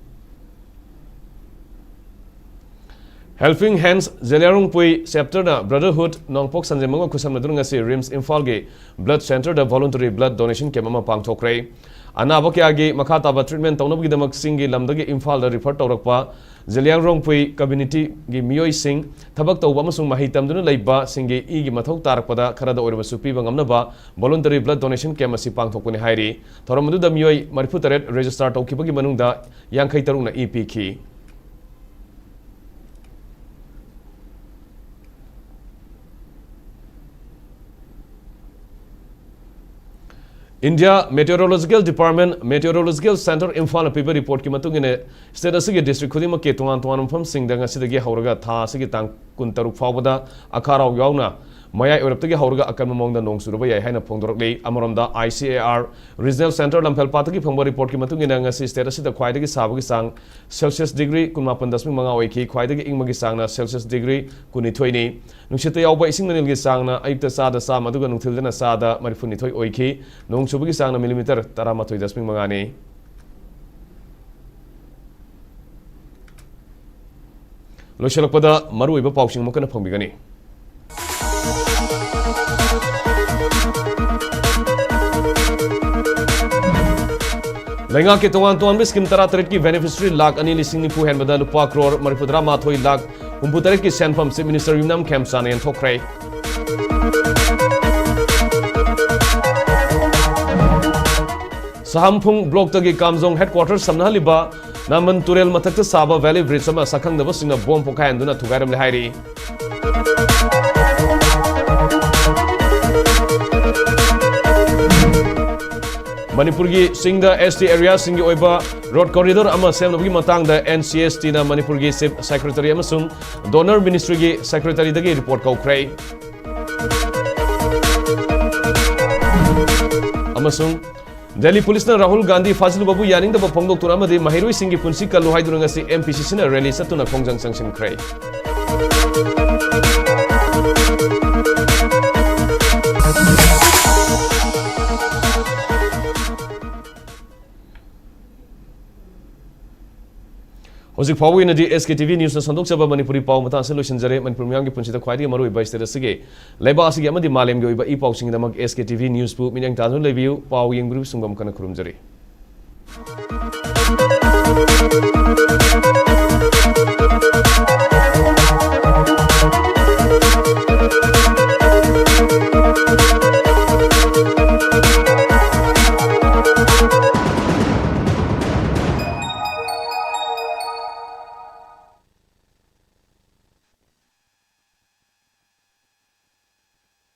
ꯍꯦꯜꯄꯤꯡ ꯍꯦꯟꯁ ꯖꯦꯂꯤꯌꯥꯡꯔꯣꯡꯄꯨꯏ ꯆꯦꯞꯇꯔꯅ ꯕ꯭ꯔꯗꯔꯍꯨꯗ ꯅꯣꯡꯄꯣꯛ ꯁꯟꯖꯦꯟꯕꯝꯒ ꯈꯨꯠꯁꯝꯅꯗꯨꯅ ꯉꯁꯤ ꯔꯤꯝꯁ ꯏꯝꯐꯥꯜꯒꯤ ꯕ꯭ꯂꯗ ꯁꯦꯟꯇꯔꯗ ꯚꯣꯂꯨꯟꯇꯔꯤ ꯕ꯭ꯂꯗ ꯗꯣꯅꯦꯁꯟ ꯀꯦꯝꯞ ꯑꯃ ꯄꯥꯡꯊꯣꯛꯈ꯭ꯔꯦ꯫ ꯑꯅꯥꯕ ꯀꯌꯥꯒꯤ ꯃꯈꯥ ꯇꯥꯕ ꯇ꯭ꯔꯤꯠꯃꯦꯟ ꯇꯧꯅꯕꯒꯤꯗꯃꯛ ꯆꯤꯡꯒꯤ ꯂꯝꯗꯒꯤ ꯏꯝꯐꯥꯜꯗ ꯔꯤꯐꯔ ꯇꯧꯔꯛꯄ ꯖꯦꯂꯤꯌꯥꯡꯔꯣꯡꯄꯨꯏ ꯀꯝꯃ꯭ꯌꯨꯅꯤꯇꯤꯒꯤ ꯃꯤꯑꯣꯏꯁꯤꯡ, ꯊꯕꯛ ꯇꯧꯕ ꯑꯃꯁꯨꯡ ꯃꯍꯩ ꯇꯝꯗꯨꯅ ꯂꯩꯕꯁꯤꯡꯒꯤ ꯏꯒꯤ ꯃꯊꯧ ꯇꯥꯔꯛꯄꯗ ꯈꯔꯗ ꯑꯣꯏꯔꯕꯁꯨ ꯄꯤꯕ ꯉꯝꯅꯕ ꯚꯣꯂꯨꯟꯇꯔꯤ ꯕ꯭ꯂꯗ ꯗꯣꯅꯦꯁꯟ ꯀꯦꯝꯞ ꯑꯁꯤ ꯄꯥꯡꯊꯣꯛꯄꯅꯤ ꯍꯥꯏꯔꯤ꯫ ꯊꯧꯔꯝ ꯑꯗꯨꯗ ꯃꯤꯑꯣꯏ ꯃꯔꯤꯐꯨ ꯇꯔꯦꯠ ꯔꯦꯖꯤꯁꯇꯥꯔ ꯇꯧꯈꯤꯕꯒꯤ ꯃꯅꯨꯡꯗ ꯌꯥꯡꯈꯩ ꯇꯔꯨꯛꯅ ꯏ ꯄꯤꯈꯤ꯫ India Meteorological Department, Meteorological Centre ꯏꯝꯐꯥꯜꯅ ꯄꯤꯕ ꯔꯤꯄꯣꯔꯠꯀꯤ ꯃꯇꯨꯡ ꯏꯟꯅ, ꯁ꯭ꯇꯦꯠ ꯑꯁꯤꯒꯤ ꯗꯤꯁꯇ꯭ꯔꯤꯛ ꯈꯨꯗꯤꯡꯃꯛꯀꯤ ꯇꯣꯉꯥꯟ ꯇꯣꯉꯥꯟꯕ ꯃꯐꯝꯁꯤꯡꯗ ꯉꯁꯤꯗꯒꯤ ꯍꯧꯔꯒ ꯊꯥ ꯑꯁꯤꯒꯤ ꯇꯥꯡ ꯀꯨꯟꯇꯔꯨꯛ ꯐꯥꯎꯕꯗ ꯑꯈꯥꯔꯥꯎ ꯌꯥꯎꯅ ꯃꯌꯥꯏ ꯑꯣꯏꯔꯞꯇꯒꯤ ꯍꯧꯔꯒ ꯑꯀꯟꯕ ꯃꯑꯣꯡꯗ ꯅꯣꯡ ꯆꯨꯔꯕ ꯌꯥꯏ ꯍꯥꯏꯅ ꯐꯣꯡꯗꯣꯔꯛꯂꯤ꯫ ꯑꯃꯔꯣꯝꯗ, I C A R Regional Centre ꯂꯝꯐꯦꯜꯄꯥꯠꯇꯒꯤ ꯐꯪꯕ ꯔꯤꯄꯣꯔꯠꯀꯤ ꯃꯇꯨꯡ ꯏꯟꯅ, ꯉꯁꯤ ꯁ꯭ꯇꯦꯠ ꯑꯁꯤꯗ ꯈ꯭ꯋꯥꯏꯗꯒꯤ ꯁꯥꯕꯒꯤ ꯆꯥꯡ ꯁꯦꯜꯁꯤꯌꯁ ꯗꯤꯒ꯭ꯔꯤ ꯀꯨꯟꯃꯥꯄꯟ ꯗꯁꯃꯤꯛ ꯃꯉꯥ ꯑꯣꯏꯈꯤ꯫ ꯈ꯭ꯋꯥꯏꯗꯒꯤ ꯏꯪꯕꯒꯤ ꯆꯥꯡꯅ ꯁꯦꯜꯁꯤꯌꯁ ꯗꯤꯒ꯭ꯔꯤ ꯀꯨꯟꯅꯤꯊꯣꯏꯅꯤ꯫ ꯅꯨꯡꯁꯤꯠꯇ ꯌꯥꯎꯕ ꯏꯁꯤꯡ ꯃꯅꯤꯜꯒꯤ ꯆꯥꯡꯅ ꯑꯌꯨꯛꯇ ꯆꯥꯗ ꯆꯥꯝꯃ ꯑꯗꯨꯒ ꯅꯨꯡꯊꯤꯜꯗꯅ ꯆꯥꯗ ꯃꯔꯤꯐꯨꯅꯤꯊꯣꯏ ꯑꯣꯏꯈꯤ꯫ ꯅꯣꯡ ꯆꯨꯕꯒꯤ ꯆꯥꯡꯅ ꯃꯤꯂꯤꯃꯤꯇꯔ ꯇꯔꯥꯃꯥꯊꯣꯏ ꯗꯁꯃꯤꯛ ꯃꯉꯥꯅꯤ꯫ ꯂꯣꯏꯁꯤꯜꯂꯛꯄꯗ ꯃꯔꯨꯑꯣꯏꯕ ꯄꯥꯎꯁꯤꯡ ꯑꯃꯨꯛ ꯍꯟꯅ ꯐꯪꯕꯤꯒꯅꯤ꯫ ꯂꯩꯉꯥꯛꯀꯤ ꯇꯣꯉꯥꯟ ꯇꯣꯉꯥꯟꯕ ꯁ꯭ꯀꯤꯝ ꯇꯔꯥꯇꯔꯦꯠꯀꯤ ꯕꯦꯅꯤꯐꯤꯁꯔꯤ ꯂꯥꯈ ꯑꯅꯤ ꯂꯤꯁꯤꯡ ꯅꯤꯐꯨ ꯍꯦꯟꯕꯗ ꯂꯨꯄꯥ ꯀ꯭ꯔꯣꯔ ꯃꯔꯤꯐꯨꯇꯔꯥ ꯃꯥꯊꯣꯏ ꯂꯥꯈ ꯍꯨꯝꯐꯨꯇꯔꯦꯠꯀꯤ ꯁꯦꯟꯐꯝ ꯆꯤꯐ ꯃꯤꯅꯤꯁꯇꯔ ꯌꯨꯝꯅꯥꯝ ꯈꯦꯝꯆꯥꯟꯅ ꯌꯦꯟꯊꯣꯛꯈ꯭ꯔꯦ꯫ ꯁꯍꯥꯝꯐꯨꯡ ꯕ꯭ꯂꯣꯛꯇꯒꯤ ꯀꯥꯝꯖꯣꯡ ꯍꯦꯗꯀ꯭ꯋꯥꯇꯔ ꯁꯝꯅꯍꯜꯂꯤꯕ ꯅꯥꯝꯕꯟ ꯇꯨꯔꯦꯜ ꯃꯊꯛꯇ ꯁꯥꯕ ꯚꯦꯂꯤ ꯕ꯭ꯔꯤꯖ ꯑꯃ ꯁꯛꯈꯪꯗꯕꯁꯤꯡꯅ ꯕꯣꯝ ꯄꯣꯈꯥꯏꯍꯟꯗꯨꯅ ꯊꯨꯒꯥꯏꯔꯝꯂꯦ ꯍꯥꯏꯔꯤ꯫ ꯃꯅꯤꯄꯨꯔꯒꯤ ꯆꯤꯡꯗ S T areaꯁꯤꯡꯒꯤ ꯑꯣꯏꯕ ꯔꯣꯗ ꯀꯣꯔꯤꯗꯣꯔ ꯑꯃ ꯁꯦꯝꯅꯕꯒꯤ ꯃꯇꯥꯡꯗ N C S Tꯅ ꯃꯅꯤꯄꯨꯔꯒꯤ Chief Secretary ꯑꯃꯁꯨꯡ DoNER Ministryꯒꯤ Secretaryꯗꯒꯤ ꯔꯤꯄꯣꯔꯠ ꯀꯧꯈ꯭ꯔꯦ꯫ ꯑꯃꯁꯨꯡ ꯗꯦꯜꯂꯤ ꯄꯨꯂꯤꯁꯅ ꯔꯥꯍꯨꯜ ꯒꯥꯟꯙꯤ ꯐꯥꯖꯤꯜꯂꯨꯕꯕꯨ ꯌꯥꯅꯤꯡꯗꯕ ꯐꯣꯡꯗꯣꯛꯇꯨꯅ ꯑꯃꯗꯤ ꯃꯍꯩꯔꯣꯏꯁꯤꯡꯒꯤ ꯄꯨꯟꯁꯤ ꯀꯜꯂꯨ ꯍꯥꯏꯗꯨꯅ ꯉꯁꯤ M P C Cꯅ ꯔꯦꯂꯤ ꯆꯠꯇꯨꯅ ꯈꯣꯡꯖꯪ ꯆꯪꯁꯤꯟꯈ꯭ꯔꯦ꯫ ꯍꯧꯖꯤꯛ ꯐꯥꯎꯕꯒꯤ ꯑꯣꯏꯅꯗꯤ S K T V Newsꯅ ꯁꯟꯗꯣꯛꯆꯕ Manipuri ꯄꯥꯎ ꯃꯇꯥꯡ ꯑꯁꯤ ꯂꯣꯏꯁꯤꯟꯖꯔꯦ꯫ ꯃꯅꯤꯄꯨꯔ ꯃꯤꯌꯥꯝꯒꯤ ꯄꯨꯟꯁꯤꯗ ꯈ꯭ꯋꯥꯏꯗꯒꯤ ꯃꯔꯨꯑꯣꯏꯕ ꯁ꯭ꯇꯦꯠ ꯑꯁꯤꯒꯤ, ꯂꯩꯕꯥꯛ ꯑꯁꯤꯒꯤ ꯑꯃꯗꯤ ꯃꯥꯂꯦꯝꯒꯤ ꯑꯣꯏꯕ E ꯄꯥꯎꯁꯤꯡꯒꯤꯗꯃꯛ S K T V Newsꯄꯨ ꯃꯤꯠꯌꯦꯡ ꯇꯥꯗꯨꯅ ꯂꯩꯕꯤꯌꯨ꯫ ꯄꯥꯎ ꯌꯦꯡꯕꯤꯔꯤꯕꯁꯤꯡꯕꯨ ꯑꯃꯨꯛ ꯍꯟꯅ ꯈꯨꯔꯨꯝꯖꯔꯤ꯫